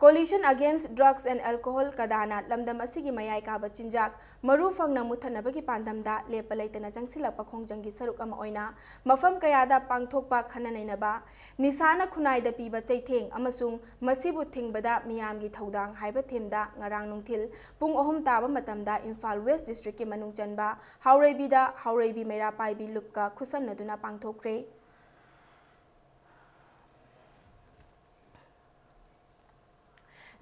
Coalition Against Drugs and Alcohol, ꯀꯗꯥꯅ ꯂꯝꯗꯝ ꯑꯁꯤꯒꯤ ꯃꯌꯥꯏ ꯀꯥꯕ ꯆꯤꯟꯖꯥꯛ ꯃꯔꯨ ꯐꯪꯅ ꯃꯨꯠꯊꯠꯅꯕꯒꯤ ꯄꯥꯟꯗꯝꯗ ꯂꯦꯞꯄ ꯂꯩꯇꯅ ꯆꯪꯁꯤꯜꯂꯛꯄ ꯈꯣꯡꯖꯪꯒꯤ ꯁꯔꯨꯛ ꯑꯃ ꯑꯣꯏꯅ ꯃꯐꯝ ꯀꯌꯥꯗ ꯄꯥꯡꯊꯣꯛꯄ ꯈꯟꯅ ꯅꯩꯅꯕ, ꯅꯤꯁꯥꯅ ꯈꯨꯟꯅꯥꯏꯗ ꯄꯤꯕ ꯆꯩꯊꯦꯡ ꯑꯃꯁꯨꯡ ꯃꯁꯤꯕꯨ ꯊꯤꯡꯕꯗ ꯃꯤꯌꯥꯝꯒꯤ ꯊꯧꯗꯥꯡ ꯍꯥꯏꯕ ꯊꯤꯝꯗ ꯉꯔꯥꯡ ꯅꯨꯡꯊꯤꯜ ꯄꯨꯡ ꯑꯍꯨꯝ ꯇꯥꯕ ꯃꯇꯝꯗ ꯏꯝꯐꯥꯜ ꯋꯦꯁ ꯗꯤꯁꯇ꯭ꯔꯤꯛꯀꯤ ꯃꯅꯨꯡ ꯆꯟꯕ ꯍꯥꯎꯔꯩꯕꯤꯗ ꯍꯥꯎꯔꯩꯕꯤ ꯃꯩꯔꯥ ꯄꯥꯏꯕꯤ ꯂꯨꯞꯀ ꯈꯨꯠꯁꯝꯅꯗꯨꯅ ꯄꯥꯡꯊꯣꯛꯈ꯭ꯔꯦ꯫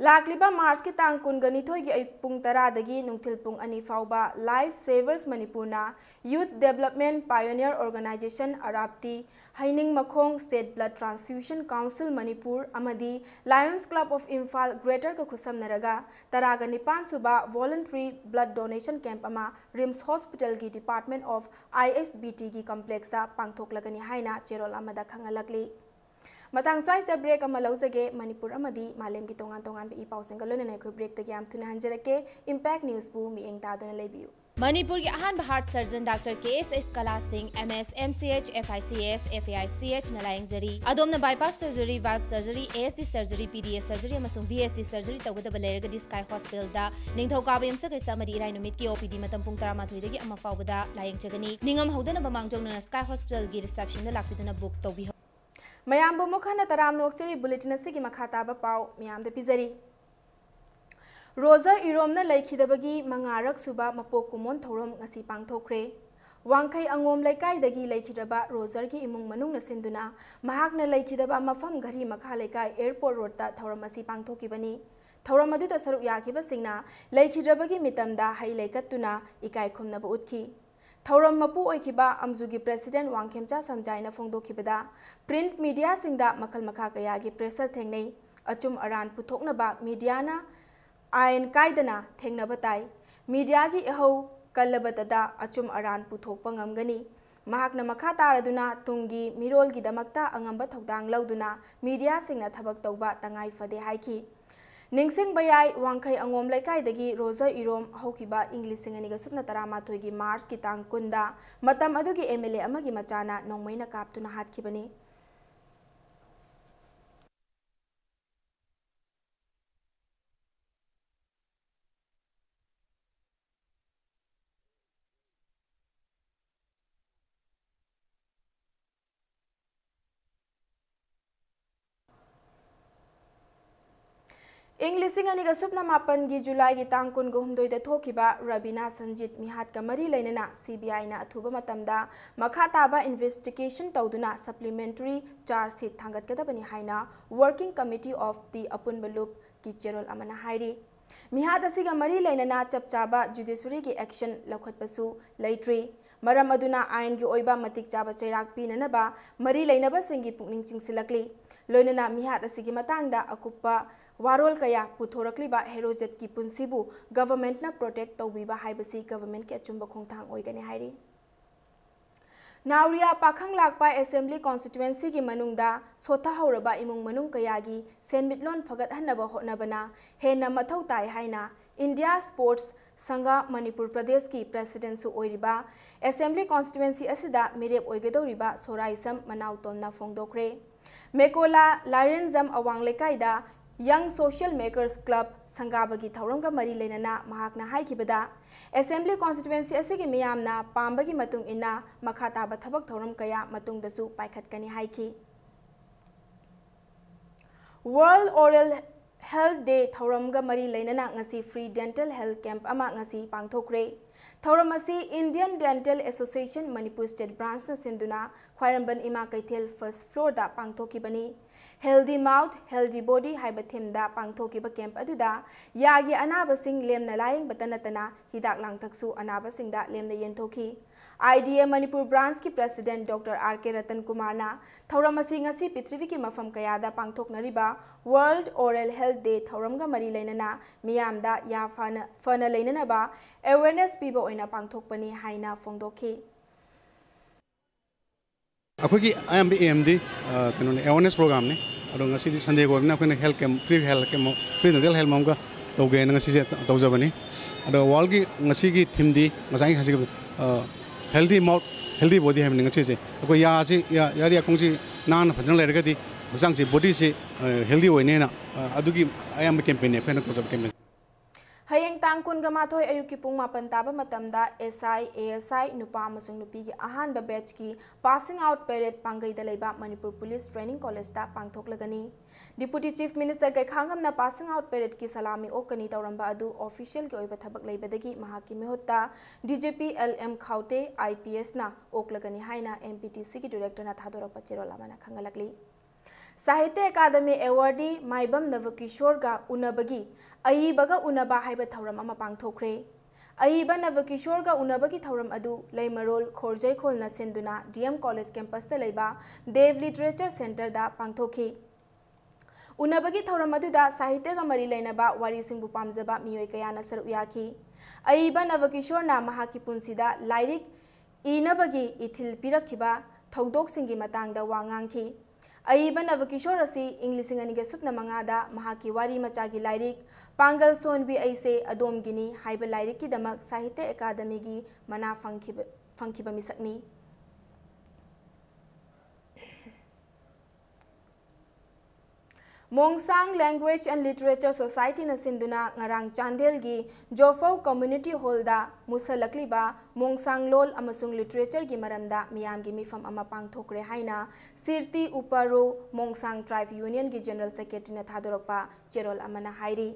ꯂꯥꯛꯂꯤꯕ ꯃꯥꯔꯆꯀꯤ ꯇꯥꯡ ꯀꯨꯟꯒ ꯅꯤꯊꯣꯏꯒꯤ ꯑꯌꯨꯛ ꯄꯨꯡ ꯇꯔꯥꯗꯒꯤ ꯅꯨꯡꯊꯤꯜ ꯄꯨꯡ ꯑꯅꯤ ꯐꯥꯎꯕ Life Savers Manipurꯅ Youth Development Pioneer Organisation ꯑꯔꯥꯞꯇꯤ, ꯍꯩꯅꯤꯡ ꯃꯈꯣꯡ State Blood Transfusion Council Manipur ꯑꯃꯗꯤ Lions Club of Imphal Greaterꯒ ꯈꯨꯠꯁꯝꯅꯔꯒ ꯇꯔꯥꯒ ꯅꯤꯄꯥꯟ ꯁꯨꯕ Voluntary Blood Donation Camp ꯑꯃ RIMS Hospitalꯒꯤ Department of ISBTꯒꯤ complexꯇ ꯄꯥꯡꯊꯣꯛꯂꯒꯅꯤ ꯍꯥꯏꯅ ꯆꯦꯔꯣꯜ ꯑꯃꯗ ꯈꯪꯍꯜꯂꯛꯂꯤ꯫ ꯃꯇꯥꯡ ꯁ꯭ꯋꯥꯏꯁꯤꯗ break ꯑꯃ ꯂꯧꯖꯒꯦ꯫ ꯃꯅꯤꯄꯨꯔ ꯑꯃꯗꯤ ꯃꯥꯂꯦꯝꯒꯤ ꯇꯣꯉꯥꯟ ꯇꯣꯉꯥꯟꯕ ꯏ ꯄꯥꯎꯁꯤꯡꯒ ꯂꯣꯏꯅꯅ ꯑꯩꯈꯣꯏ breakꯇꯒꯤ ꯌꯥꯝ ꯊꯨꯅ ꯍꯟꯖꯔꯛꯀꯦ꯫ Impact Newsꯕꯨ ꯃꯤꯠꯌꯦꯡ ꯇꯥꯗꯨꯅ ꯂꯩꯕꯤꯌꯨ꯫ ꯃꯅꯤꯄꯨꯔꯒꯤ ꯑꯍꯥꯟꯕ heart surgeon Doctor ꯀꯦ ꯑꯦꯁ ꯑꯦꯁ ꯀꯂꯥ ꯁꯤꯡ, M S, M C H, F I C S, F A I C H ꯅ ꯂꯥꯌꯦꯡꯖꯔꯤ꯫ ꯑꯗꯣꯝꯅ bypass surgery, valve surgery, A S D surgery, P D A surgery ꯑꯃꯁꯨꯡ V S D surgery ꯇꯧꯒꯗꯕ ꯂꯩꯔꯒꯗꯤ Sky Hospitalꯗ ꯅꯤꯡꯊꯧꯀꯥꯕ ꯌꯨꯝꯁꯀꯩꯁ ꯑꯃꯗꯤ ꯏꯔꯥꯏ ꯅꯨꯃꯤꯠꯀꯤ O P D ꯃꯇꯝ ꯄꯨꯡ ꯇꯔꯥꯃꯥꯊꯣꯏꯗꯒꯤ ꯑꯃ ꯐꯥꯎꯕꯗ ꯂꯥꯌꯦꯡꯖꯒꯅꯤ꯫ ꯅꯤꯡꯉꯝ ꯍꯧꯗꯅꯕ ꯃꯥꯡꯖꯧꯅꯅ Sky Hospitalꯒꯤ receptionꯗ ꯂꯥꯛꯄꯤꯗꯨꯅ book ꯇꯧꯕꯤꯍꯧ꯫ ꯃꯌꯥꯝꯕꯨ ꯑꯃꯨꯛ ꯍꯟꯅ ꯇꯔꯥꯝꯅ ꯑꯣꯛꯆꯔꯤ꯫ Bulletin ꯑꯁꯤꯒꯤ ꯃꯈꯥ ꯇꯥꯕ ꯄꯥꯎ ꯃꯌꯥꯝꯗ ꯄꯤꯖꯔꯤ꯫ ꯔꯣꯖꯔ ꯏꯔꯣꯝꯅ ꯂꯩꯈꯤꯗꯕꯒꯤ ꯃꯉꯥꯔꯛ ꯁꯨꯕ ꯃꯄꯣꯛ ꯀꯨꯝꯑꯣꯟ ꯊꯧꯔꯝ ꯉꯁꯤ ꯄꯥꯡꯊꯣꯛꯈ꯭ꯔꯦ꯫ ꯋꯥꯡꯈꯩ ꯑꯉꯣꯝ ꯂꯩꯀꯥꯏꯗꯒꯤ ꯂꯩꯈꯤꯗ꯭ꯔꯕ ꯔꯣꯖꯔꯒꯤ ꯏꯃꯨꯡ ꯃꯅꯨꯡꯅ ꯁꯤꯟꯗꯨꯅ ꯃꯍꯥꯛꯅ ꯂꯩꯈꯤꯗꯕ ꯃꯐꯝ ꯘꯔꯤ ꯃꯈꯥ ꯂꯩꯀꯥꯏ Airport Roadꯇ ꯊꯧꯔꯝ ꯑꯁꯤ ꯄꯥꯡꯊꯣꯛꯈꯤꯕꯅꯤ꯫ ꯊꯧꯔꯝ ꯑꯗꯨꯗ ꯁꯔꯨꯛ ꯌꯥꯈꯤꯕꯁꯤꯡꯅ ꯂꯩꯈꯤꯗ꯭ꯔꯕꯒꯤ ꯃꯤꯇꯝꯗ ꯍꯩ ꯂꯩ ꯀꯠꯇꯨꯅ ꯏꯀꯥꯏ ꯈꯨꯝꯅꯕ ꯎꯠꯈꯤ꯫ ꯊꯧꯔꯝ ꯃꯄꯨ ꯑꯣꯏꯈꯤꯕ ꯑꯝꯖꯨꯒꯤ President ꯋꯥꯡꯈꯦꯝꯆꯥ ꯁꯝꯖꯥꯏꯅ ꯐꯣꯡꯗꯣꯛꯈꯤꯕꯗ, print mediaꯁꯤꯡꯗ ꯃꯈꯜ ꯃꯈꯥ ꯀꯌꯥꯒꯤ pressure ꯊꯦꯡꯅꯩ꯫ ꯑꯆꯨꯝ ꯑꯔꯥꯟ ꯄꯨꯊꯣꯛꯅꯕ mediaꯅ ꯑꯥꯏꯟ ꯀꯥꯏꯗꯅ ꯊꯦꯡꯅꯕ ꯇꯥꯏ꯫ Mediaꯒꯤ ꯏꯍꯧ ꯀꯜꯂꯕꯇꯗ ꯑꯆꯨꯝ ꯑꯔꯥꯟ ꯄꯨꯊꯣꯛꯄ ꯉꯝꯒꯅꯤ꯫ ꯃꯍꯥꯛꯅ ꯃꯈꯥ ꯇꯥꯔꯗꯨꯅ ꯇꯨꯡꯒꯤ ꯃꯤꯔꯣꯜꯒꯤꯗꯃꯛꯇ ꯑꯉꯝꯕ ꯊꯧꯗꯥꯡ ꯂꯧꯗꯨꯅ mediaꯁꯤꯡꯅ ꯊꯕꯛ ꯇꯧꯕ ꯇꯉꯥꯏ ꯐꯗꯦ ꯍꯥꯏꯈꯤ꯫ ꯅꯤꯡꯁꯤꯡꯕ ꯌꯥꯏ, ꯋꯥꯡꯈꯩ ꯑꯉꯣꯝ ꯂꯩꯀꯥꯏꯗꯒꯤ ꯔꯣꯖꯔ ꯏꯔꯣꯝ ꯍꯧꯈꯤꯕ ꯏꯪ ꯂꯤꯁꯤꯡ ꯑꯅꯤꯒ ꯁꯨꯞꯅ ꯇꯔꯥꯃꯥꯊꯣꯏꯒꯤ ꯃꯥꯔꯆꯀꯤ ꯇꯥꯡ ꯀꯨꯟꯗ ꯃꯇꯝ ꯑꯗꯨꯒꯤ M L A ꯑꯃꯒꯤ ꯃꯆꯥꯅ ꯅꯣꯡꯃꯩꯅ ꯀꯥꯞꯇꯨꯅ ꯍꯥꯠꯈꯤꯕꯅꯤ꯫ ꯏꯪ ꯂꯤꯁꯤꯡ ꯑꯅꯤꯒ ꯁꯨꯞꯅ ꯃꯥꯄꯟꯒꯤ ꯖꯨꯂꯥꯏꯒꯤ ꯇꯥꯡ ꯀꯨꯟꯒ ꯍꯨꯝꯗꯣꯏꯗ ꯊꯣꯛꯈꯤꯕ ꯔꯕꯤꯅꯥ ꯁꯟꯖꯤꯠ ꯃꯤꯍꯥꯠꯀ ꯃꯔꯤ ꯂꯩꯅꯅ ꯁꯤ ꯕꯤ ꯑꯥꯏꯅ ꯑꯊꯨꯕ ꯃꯇꯝꯗ ꯃꯈꯥ ꯇꯥꯕ ꯏꯟꯚꯦꯁꯇꯤꯒꯦꯁꯟ ꯇꯧꯗꯨꯅ ꯁꯄ꯭ꯂꯤꯃꯦꯟꯇꯔꯤ ꯆꯥꯔꯖ ꯁꯤꯠ ꯊꯥꯡꯒꯠꯀꯗꯕꯅꯤ ꯍꯥꯏꯅ Working Committee of the ꯑꯄꯨꯟꯕ ꯂꯨꯞꯀꯤ ꯆꯦꯔꯣꯜ ꯑꯃꯅ ꯍꯥꯏꯔꯤ꯫ ꯃꯤꯍꯥꯠ ꯑꯁꯤꯒ ꯃꯔꯤ ꯂꯩꯅꯅ ꯆꯞ ꯆꯥꯕ ꯖꯨꯗꯤꯁꯔꯤꯒꯤ ꯑꯦꯛꯁꯟ ꯂꯧꯈꯠꯄꯁꯨ ꯂꯩꯇ꯭ꯔꯤ꯫ ꯃꯔꯝ ꯑꯗꯨꯅ ꯑꯥꯏꯟꯒꯤ ꯑꯣꯏꯕ ꯃꯇꯤꯛ ꯆꯥꯕ ꯆꯩꯔꯥꯛ ꯄꯤꯅꯅꯕ ꯃꯔꯤ ꯂꯩꯅꯕꯁꯤꯡꯒꯤ ꯄꯨꯛꯅꯤꯡ ꯆꯤꯡꯁꯤꯜꯂꯛꯂꯤ꯫ ꯂꯣꯏꯅꯅ ꯃꯤꯍꯥꯠ ꯑꯁꯤꯒꯤ ꯃꯇꯥꯡꯗ ꯑꯀꯨꯞꯄ ꯋꯥꯔꯣꯜ ꯀꯌꯥ ꯄꯨꯊꯣꯔꯛꯂꯤꯕ ꯍꯦꯔꯣꯖꯦꯠꯀꯤ ꯄꯨꯟꯁꯤꯕꯨ ꯒꯚꯔꯟꯃꯦꯟꯠꯅ ꯄ꯭ꯔꯣꯇꯦꯛ ꯇꯧꯕꯤꯕ ꯍꯥꯏꯕꯁꯤ ꯒꯚꯔꯟꯃꯦꯟꯠꯀꯤ ꯑꯆꯨꯝꯕ ꯈꯣꯡꯊꯥꯡ ꯑꯣꯏꯒꯅꯤ ꯍꯥꯏꯔꯤ꯫ ꯅꯥꯎꯔꯤꯌꯥ ꯄꯥꯈꯪ ꯂꯥꯛꯄ ꯑꯦꯁꯦꯝꯕ꯭ꯂꯤ ꯀꯣꯟꯁꯇꯤꯇ꯭ꯋꯦꯟꯁꯤꯒꯤ ꯃꯅꯨꯡꯗ ꯁꯣꯠꯊꯍꯧꯔꯕ ꯏꯃꯨꯡ ꯃꯅꯨꯡ ꯀꯌꯥꯒꯤ ꯁꯦꯟꯃꯤꯠꯂꯣꯟ ꯐꯒꯠꯍꯟꯅꯕ ꯍꯣꯠꯅꯕꯅ ꯍꯦꯟꯅ ꯃꯊꯧ ꯇꯥꯏ ꯍꯥꯏꯅ ꯏꯟꯗꯤꯌꯥ ꯁ꯭ꯄꯣꯔꯠꯁ ꯁꯪꯘ ꯃꯅꯤꯄꯨꯔ ꯄ꯭ꯔꯗꯦꯁꯀꯤ ꯄ꯭ꯔꯦꯁꯤꯗꯦꯟꯠꯁꯨ ꯑꯣꯏꯔꯤꯕ ꯑꯦꯁꯦꯝꯕ꯭ꯂꯤ ꯀꯣꯟꯁꯇꯤꯇ꯭ꯋꯦꯟꯁꯤ ꯑꯁꯤꯗ ꯃꯤꯔꯦꯞ ꯑꯣꯏꯒꯗꯧꯔꯤꯕ ꯁꯣꯔꯥꯏꯁꯝ ꯃꯅꯥꯎꯇꯣꯟꯅ ꯐꯣꯡꯗꯣꯛꯈ꯭ꯔꯦ꯫ ꯃꯦꯀꯣꯂꯥ ꯂꯥꯏꯔꯦꯟꯖꯝ ꯑꯋꯥꯡ ꯂꯩꯀꯥꯏꯗ ꯌꯪ ꯁꯣꯁꯤꯌꯦꯜ ꯃꯦꯀꯔꯁ ꯀ꯭ꯂꯕ ꯁꯪꯒꯥꯕꯒꯤ ꯊꯧꯔꯝꯒ ꯃꯔꯤ ꯂꯩꯅꯅ ꯃꯍꯥꯛꯅ ꯍꯥꯏꯈꯤꯕꯗ, ꯑꯦꯁꯦꯝꯕ꯭ꯂꯤ ꯀꯣꯟꯁꯇꯤꯇ꯭ꯋꯦꯟꯁꯤ ꯑꯁꯤꯒꯤ ꯃꯤꯌꯥꯝꯅ ꯄꯥꯝꯕꯒꯤ ꯃꯇꯨꯡ ꯏꯟꯅ ꯃꯈꯥ ꯇꯥꯕ ꯊꯕꯛ ꯊꯧꯔꯝ ꯀꯌꯥ ꯃꯇꯨꯡꯗꯁꯨ ꯄꯥꯏꯈꯠꯀꯅꯤ ꯍꯥꯏꯈꯤ꯫ World Oral Health Day ꯊꯧꯔꯝꯒ ꯃꯔꯤ ꯂꯩꯅꯅ ꯉꯁꯤ free dental health camp ꯑꯃ ꯉꯁꯤ ꯄꯥꯡꯊꯣꯛꯈ꯭ꯔꯦ꯫ ꯊꯧꯔꯝ ꯑꯁꯤ Indian Dental Association Manipur State Branchꯅ ꯁꯤꯟꯗꯨꯅ ꯈ꯭ꯋꯥꯏꯔꯝꯕꯟ ꯏꯃꯥ ꯀꯩꯊꯦꯜ first floorꯗ ꯄꯥꯡꯊꯣꯛꯈꯤꯕꯅꯤ꯫ Healthy Mouth, Healthy Body ꯍꯥꯏꯕ themeꯗ ꯄꯥꯡꯊꯣꯛꯈꯤꯕ camp ꯑꯗꯨꯗ ꯌꯥꯒꯤ ꯑꯅꯥꯕꯁꯤꯡ ꯂꯦꯝꯅ ꯂꯥꯌꯦꯡꯕꯇ ꯅꯠꯇꯅ ꯍꯤꯗꯥꯛ ꯂꯥꯡꯊꯛꯁꯨ ꯑꯅꯥꯕꯁꯤꯡꯗ ꯂꯦꯝꯅ ꯌꯦꯟꯊꯣꯛꯈꯤ꯫ I D A Manipur Branchꯀꯤ President Doctor R K Ratan ꯀꯨꯃꯥꯔꯅ ꯊꯧꯔꯝ ꯑꯁꯤ ꯉꯁꯤ ꯄ꯭ꯔꯤꯊꯤꯕꯤꯒꯤ ꯃꯐꯝ ꯀꯌꯥꯗ ꯄꯥꯡꯊꯣꯛꯅꯔꯤꯕ World Oral Health Day ꯊꯧꯔꯝꯒ ꯃꯔꯤ ꯂꯩꯅꯅ ꯃꯤꯌꯥꯝꯗ ꯌꯥ ꯐꯅ, ꯐꯅ ꯂꯩꯅꯅꯕ awareness ꯄꯤꯕ ꯑꯣꯏꯅ ꯄꯥꯡꯊꯣꯛꯄꯅꯤ ꯍꯥꯏꯅ ꯐꯣꯡꯗꯣꯛꯈꯤ꯫ ꯑꯩꯈꯣꯏꯒꯤ ꯑꯌꯥꯝꯕ aimꯗꯤ, ꯑ, ꯀꯩꯅꯣꯅꯤ, awareness programꯅꯤ꯫ ꯑꯗꯣ ꯉꯁꯤꯗꯤ Sundayꯒ ꯑꯣꯏꯕꯅꯤꯅ ꯑꯩꯈꯣꯏꯅ health camp, free health camp, free dental health camp ꯑꯃꯒ ꯇꯧꯒꯦꯅ ꯉꯁꯤꯁꯦ ꯇ-, ꯇꯧꯖꯕꯅꯤ꯫ ꯑꯗꯣ Worldꯒꯤ ꯉꯁꯤꯒꯤ themeꯗꯤ ꯉꯁꯥꯏ ꯍꯥꯏꯖꯈꯤꯕ, ꯑ, Healthy Mouth, Healthy Body ꯍꯥꯏꯕꯅꯤ ꯉꯁꯤꯁꯦ꯫ ꯑꯩꯈꯣꯏ ꯌꯥꯁꯤ, ꯌꯥ-, ꯌꯥꯔꯤ ꯌꯥꯈꯣꯡꯁꯤ ꯅꯥꯟꯅ ꯐꯖꯅ ꯂꯩꯔꯒꯗꯤ ꯍꯛꯆꯥꯡꯁꯤ, bodyꯁꯤ, ꯑ, healthy ꯑꯣꯏꯅꯦꯅ, ꯑ, ꯑꯗꯨꯒꯤ ꯑꯌꯥꯝꯕ campaignꯅꯤ ꯑꯩꯈꯣꯏꯅ ꯇꯧꯖꯕ campaign꯫ ꯍꯌꯦꯡ ꯇꯥꯡ ꯀꯨꯟꯒ ꯃꯥꯊꯣꯏ ꯑꯌꯨꯛꯀꯤ ꯄꯨꯡ ꯃꯥꯄꯟ ꯇꯥꯕ ꯃꯇꯝꯗ S I, A S I ꯅꯨꯄꯥ ꯑꯃꯁꯨꯡ ꯅꯨꯄꯤꯒꯤ ꯑꯍꯥꯟꯕ batchꯀꯤ passing out parade ꯄꯥꯡꯒꯩꯗ ꯂꯩꯕ Manipur police training collegeꯇ ꯄꯥꯡꯊꯣꯛꯂꯒꯅꯤ꯫ Deputy Chief Minister ꯀꯩꯈꯥꯡꯉꯝꯅ passing out paradeꯀꯤ ꯁꯂꯥꯃꯤ ꯑꯣꯛꯀꯅꯤ ꯇꯧꯔꯝꯕ ꯑꯗꯨ officialꯒꯤ ꯑꯣꯏꯕ ꯊꯕꯛ ꯂꯩꯕꯗꯒꯤ ꯃꯍꯥꯛꯀꯤ ꯃꯤꯍꯨꯠꯇ D G P L M ꯈꯥꯎꯇꯦ, I P Sꯅ ꯑꯣꯛꯂꯒꯅꯤ ꯍꯥꯏꯅ M P T Cꯒꯤ directorꯅ ꯊꯥꯗꯣꯔꯛꯄ ꯆꯦꯔꯣꯜ ꯑꯃꯅ ꯈꯪꯍꯜꯂꯛꯂꯤ꯫ ꯁꯥꯍꯤꯇ꯭ꯌ ꯑꯦꯀꯥꯗꯃꯤ awardee ꯃꯥꯏꯕꯝ ꯅꯕꯀꯤꯁꯣꯔꯒ ꯎꯅꯕꯒꯤ ꯑꯏꯕꯒ ꯎꯅꯕ ꯍꯥꯏꯕ ꯊꯧꯔꯝ ꯑꯃ ꯄꯥꯡꯊꯣꯛꯈ꯭ꯔꯦ꯫ ꯑꯏꯕ ꯅꯕꯀꯤꯁꯣꯔꯒ ꯎꯅꯕꯒꯤ ꯊꯧꯔꯝ ꯑꯗꯨ ꯂꯩꯃꯔꯣꯜ ꯈꯣꯔꯖꯩꯈꯣꯜꯅ ꯁꯤꯟꯗꯨꯅ D M College campusꯇ ꯂꯩꯕ Dev Literature Centreꯗ ꯄꯥꯡꯊꯣꯛꯈꯤ꯫ ꯎꯅꯕꯒꯤ ꯊꯧꯔꯝ ꯑꯗꯨꯗ ꯁꯥꯍꯤꯇ꯭ꯌꯒ ꯃꯔꯤ ꯂꯩꯅꯕ ꯋꯥꯔꯤꯁꯤꯡꯕꯨ ꯄꯥꯝꯖꯕ ꯃꯤꯑꯣꯏ ꯀꯌꯥꯅ ꯁꯔꯨꯛ ꯌꯥꯈꯤ꯫ ꯑꯏꯕ ꯅꯕꯀꯤꯁꯣꯔꯅ ꯃꯍꯥꯛꯀꯤ ꯄꯨꯟꯁꯤꯗ ꯂꯥꯏꯔꯤꯛ ꯏꯅꯕꯒꯤ ꯏꯊꯤꯜ ꯄꯤꯔꯛꯈꯤꯕ ꯊꯧꯗꯣꯛꯁꯤꯡꯒꯤ ꯃꯇꯥꯡꯗ ꯋꯥ ꯉꯥꯡꯈꯤ꯫ ꯑꯏꯕ ꯅꯕꯀꯤꯁꯣꯔ ꯑꯁꯤ ꯏꯪ ꯂꯤꯁꯤꯡ ꯑꯅꯤꯒ ꯁꯨꯞꯅ ꯃꯉꯥꯗ ꯃꯍꯥꯛꯀꯤ ꯋꯥꯔꯤ ꯃꯆꯥꯒꯤ ꯂꯥꯏꯔꯤꯛ ꯄꯥꯡꯒꯜ ꯁꯣꯟꯕꯤ ꯑꯩꯁꯦ ꯑꯗꯣꯝꯒꯤꯅꯤ ꯍꯥꯏꯕ ꯂꯥꯏꯔꯤꯛꯀꯤꯗꯃꯛ ꯁꯥꯍꯤꯇ꯭ꯌ ꯑꯦꯀꯥꯗꯃꯤꯒꯤ ꯃꯅꯥ ꯐꯪꯈꯤꯕ, ꯐꯪꯈꯤꯕ ꯃꯤꯁꯛꯅꯤ꯫ ꯃꯣꯡꯁꯥꯡ Language and Literature Societyꯅ ꯁꯤꯟꯗꯨꯅ ꯉꯔꯥꯡ ꯆꯥꯟꯗꯦꯜꯒꯤ ꯖꯣꯐꯧ Community Hallꯗ ꯃꯨꯁꯜꯂꯛꯂꯤꯕ ꯃꯣꯡꯁꯥꯡ ꯂꯣꯜ ꯑꯃꯁꯨꯡ literatureꯒꯤ ꯃꯔꯝꯗ ꯃꯤꯌꯥꯝꯒꯤ ꯃꯤꯐꯝ ꯑꯃ ꯄꯥꯡꯊꯣꯛꯈ꯭ꯔꯦ ꯍꯥꯏꯅ ꯁꯤꯔꯇꯤ ꯎꯄꯥꯔꯣ ꯃꯣꯡꯁꯥꯡ Tribe Unionꯒꯤ General Secretaryꯅ ꯊꯥꯗꯣꯔꯛꯄ ꯆꯦꯔꯣꯜ ꯑꯃꯅ ꯍꯥꯏꯔꯤ꯫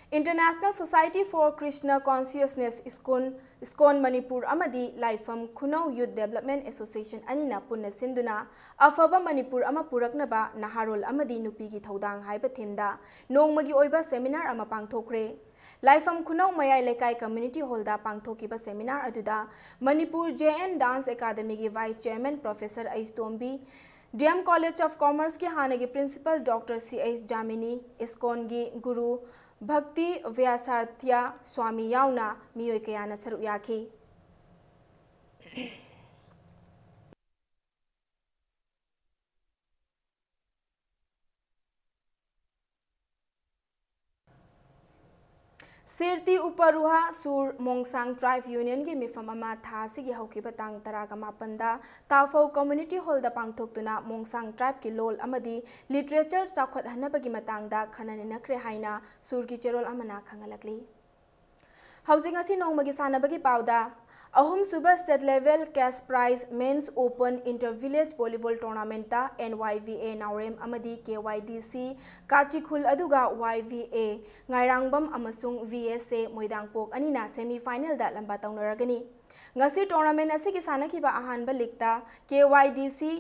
International Society for Krishna Consciousness, ISKCON, ISKCON Manipur ꯑꯃꯗꯤ ꯂꯥꯏꯐꯝ ꯈꯨꯅꯧ Youth Development Association ꯑꯅꯤꯅ ꯄꯨꯟꯅ ꯁꯤꯟꯗꯨꯅ ꯑꯐꯕ ꯃꯅꯤꯄꯨꯔ ꯑꯃ ꯄꯨꯔꯛꯅꯕ ꯅꯍꯥꯔꯣꯜ ꯑꯃꯗꯤ ꯅꯨꯄꯤꯒꯤ ꯊꯧꯗꯥꯡ ꯍꯥꯏꯕ themeꯗ ꯅꯣꯡꯃꯒꯤ ꯑꯣꯏꯕ seminar ꯑꯃ ꯄꯥꯡꯊꯣꯛꯈ꯭ꯔꯦ꯫ ꯂꯥꯏꯐꯝ ꯈꯨꯅꯧ ꯃꯌꯥꯏ ꯂꯩꯀꯥꯏ Community Hallꯗ ꯄꯥꯡꯊꯣꯛꯈꯤꯕ seminar ꯑꯗꯨꯗ Manipur J N Dance Academyꯒꯤ Vice Chairman Professor ꯑꯩꯁꯇꯣꯝꯕꯤ, D M College of Commerceꯀꯤ ꯍꯥꯟꯅꯒꯤ Principal Doctor C H ꯖꯥꯃꯤꯅꯤ, ISKCONꯒꯤ ꯒꯨꯔꯨ ꯚꯛꯇꯤ ꯚ꯭ꯌꯥꯁꯥꯔꯊ꯭ꯌ ꯁ꯭ꯋꯥꯃꯤ ꯌꯥꯎꯅ ꯃꯤꯑꯣꯏ ꯀꯌꯥꯅ ꯁꯔꯨꯛ ꯌꯥꯈꯤ꯫ ꯁꯤꯔꯇꯤ ꯎꯄꯔꯨꯍꯥ ꯁꯨꯔ ꯃꯣꯡꯁꯥꯡ ꯇ꯭ꯔꯥꯏꯕ ꯌꯨꯅꯤꯌꯟꯒꯤ ꯃꯤꯐꯝ ꯑꯃ ꯊꯥ ꯑꯁꯤꯒꯤ ꯍꯧꯈꯤꯕ ꯇꯥꯡ ꯇꯔꯥꯒ ꯃꯥꯄꯟꯗ ꯇꯥꯐꯧ ꯀꯝꯃ꯭ꯌꯨꯅꯤꯇꯤ ꯍꯣꯜꯗ ꯄꯥꯡꯊꯣꯛꯇꯨꯅ ꯃꯣꯡꯁꯥꯡ ꯇ꯭ꯔꯥꯏꯕꯀꯤ ꯂꯣꯜ ꯑꯃꯗꯤ ꯂꯤꯇꯔꯦꯆꯔ ꯆꯥꯎꯈꯠꯍꯟꯅꯕꯒꯤ ꯃꯇꯥꯡꯗ ꯈꯟꯅ ꯅꯩꯅꯈ꯭ꯔꯦ ꯍꯥꯏꯅ ꯁꯨꯔꯒꯤ ꯆꯦꯔꯣꯜ ꯑꯃꯅ ꯈꯪꯍꯜꯂꯛꯂꯤ꯫ ꯍꯧꯖꯤꯛ ꯉꯁꯤ ꯅꯣꯡꯃꯒꯤ ꯁꯥꯟꯅꯕꯒꯤ ꯄꯥꯎꯗ, ꯑꯍꯨꯝꯁꯨꯕ state level cash prize men's open inter village volleyball ꯇꯣꯔꯅꯥꯃꯦꯟꯠꯇ N Y V A Naorem ꯑꯃꯗꯤ ꯀꯦ ꯋꯥꯏ ꯗꯤ ꯁꯤ ꯀꯥꯆꯤꯈꯨꯜ ꯑꯗꯨꯒ ꯋꯥꯏ ꯚꯤ ꯑꯦ ꯉꯥꯏꯔꯥꯡꯕꯝ ꯑꯃꯁꯨꯡ ꯚꯤ ꯑꯦꯁ ꯑꯦ ꯃꯣꯏꯗꯥꯡꯄꯣꯛ ꯑꯅꯤꯅ ꯁꯦꯃꯤ ꯐꯥꯏꯅꯦꯜꯗ ꯂꯝꯕꯥ ꯇꯧꯅꯔꯒꯅꯤ꯫ ꯉꯁꯤ ꯇꯣꯔꯅꯥꯃꯦꯟꯠ ꯑꯁꯤꯒꯤ ꯁꯥꯟꯅꯈꯤꯕ ꯑꯍꯥꯟꯕ ꯂꯤꯒꯇ ꯀꯦ ꯋꯥꯏ ꯗꯤ ꯁꯤ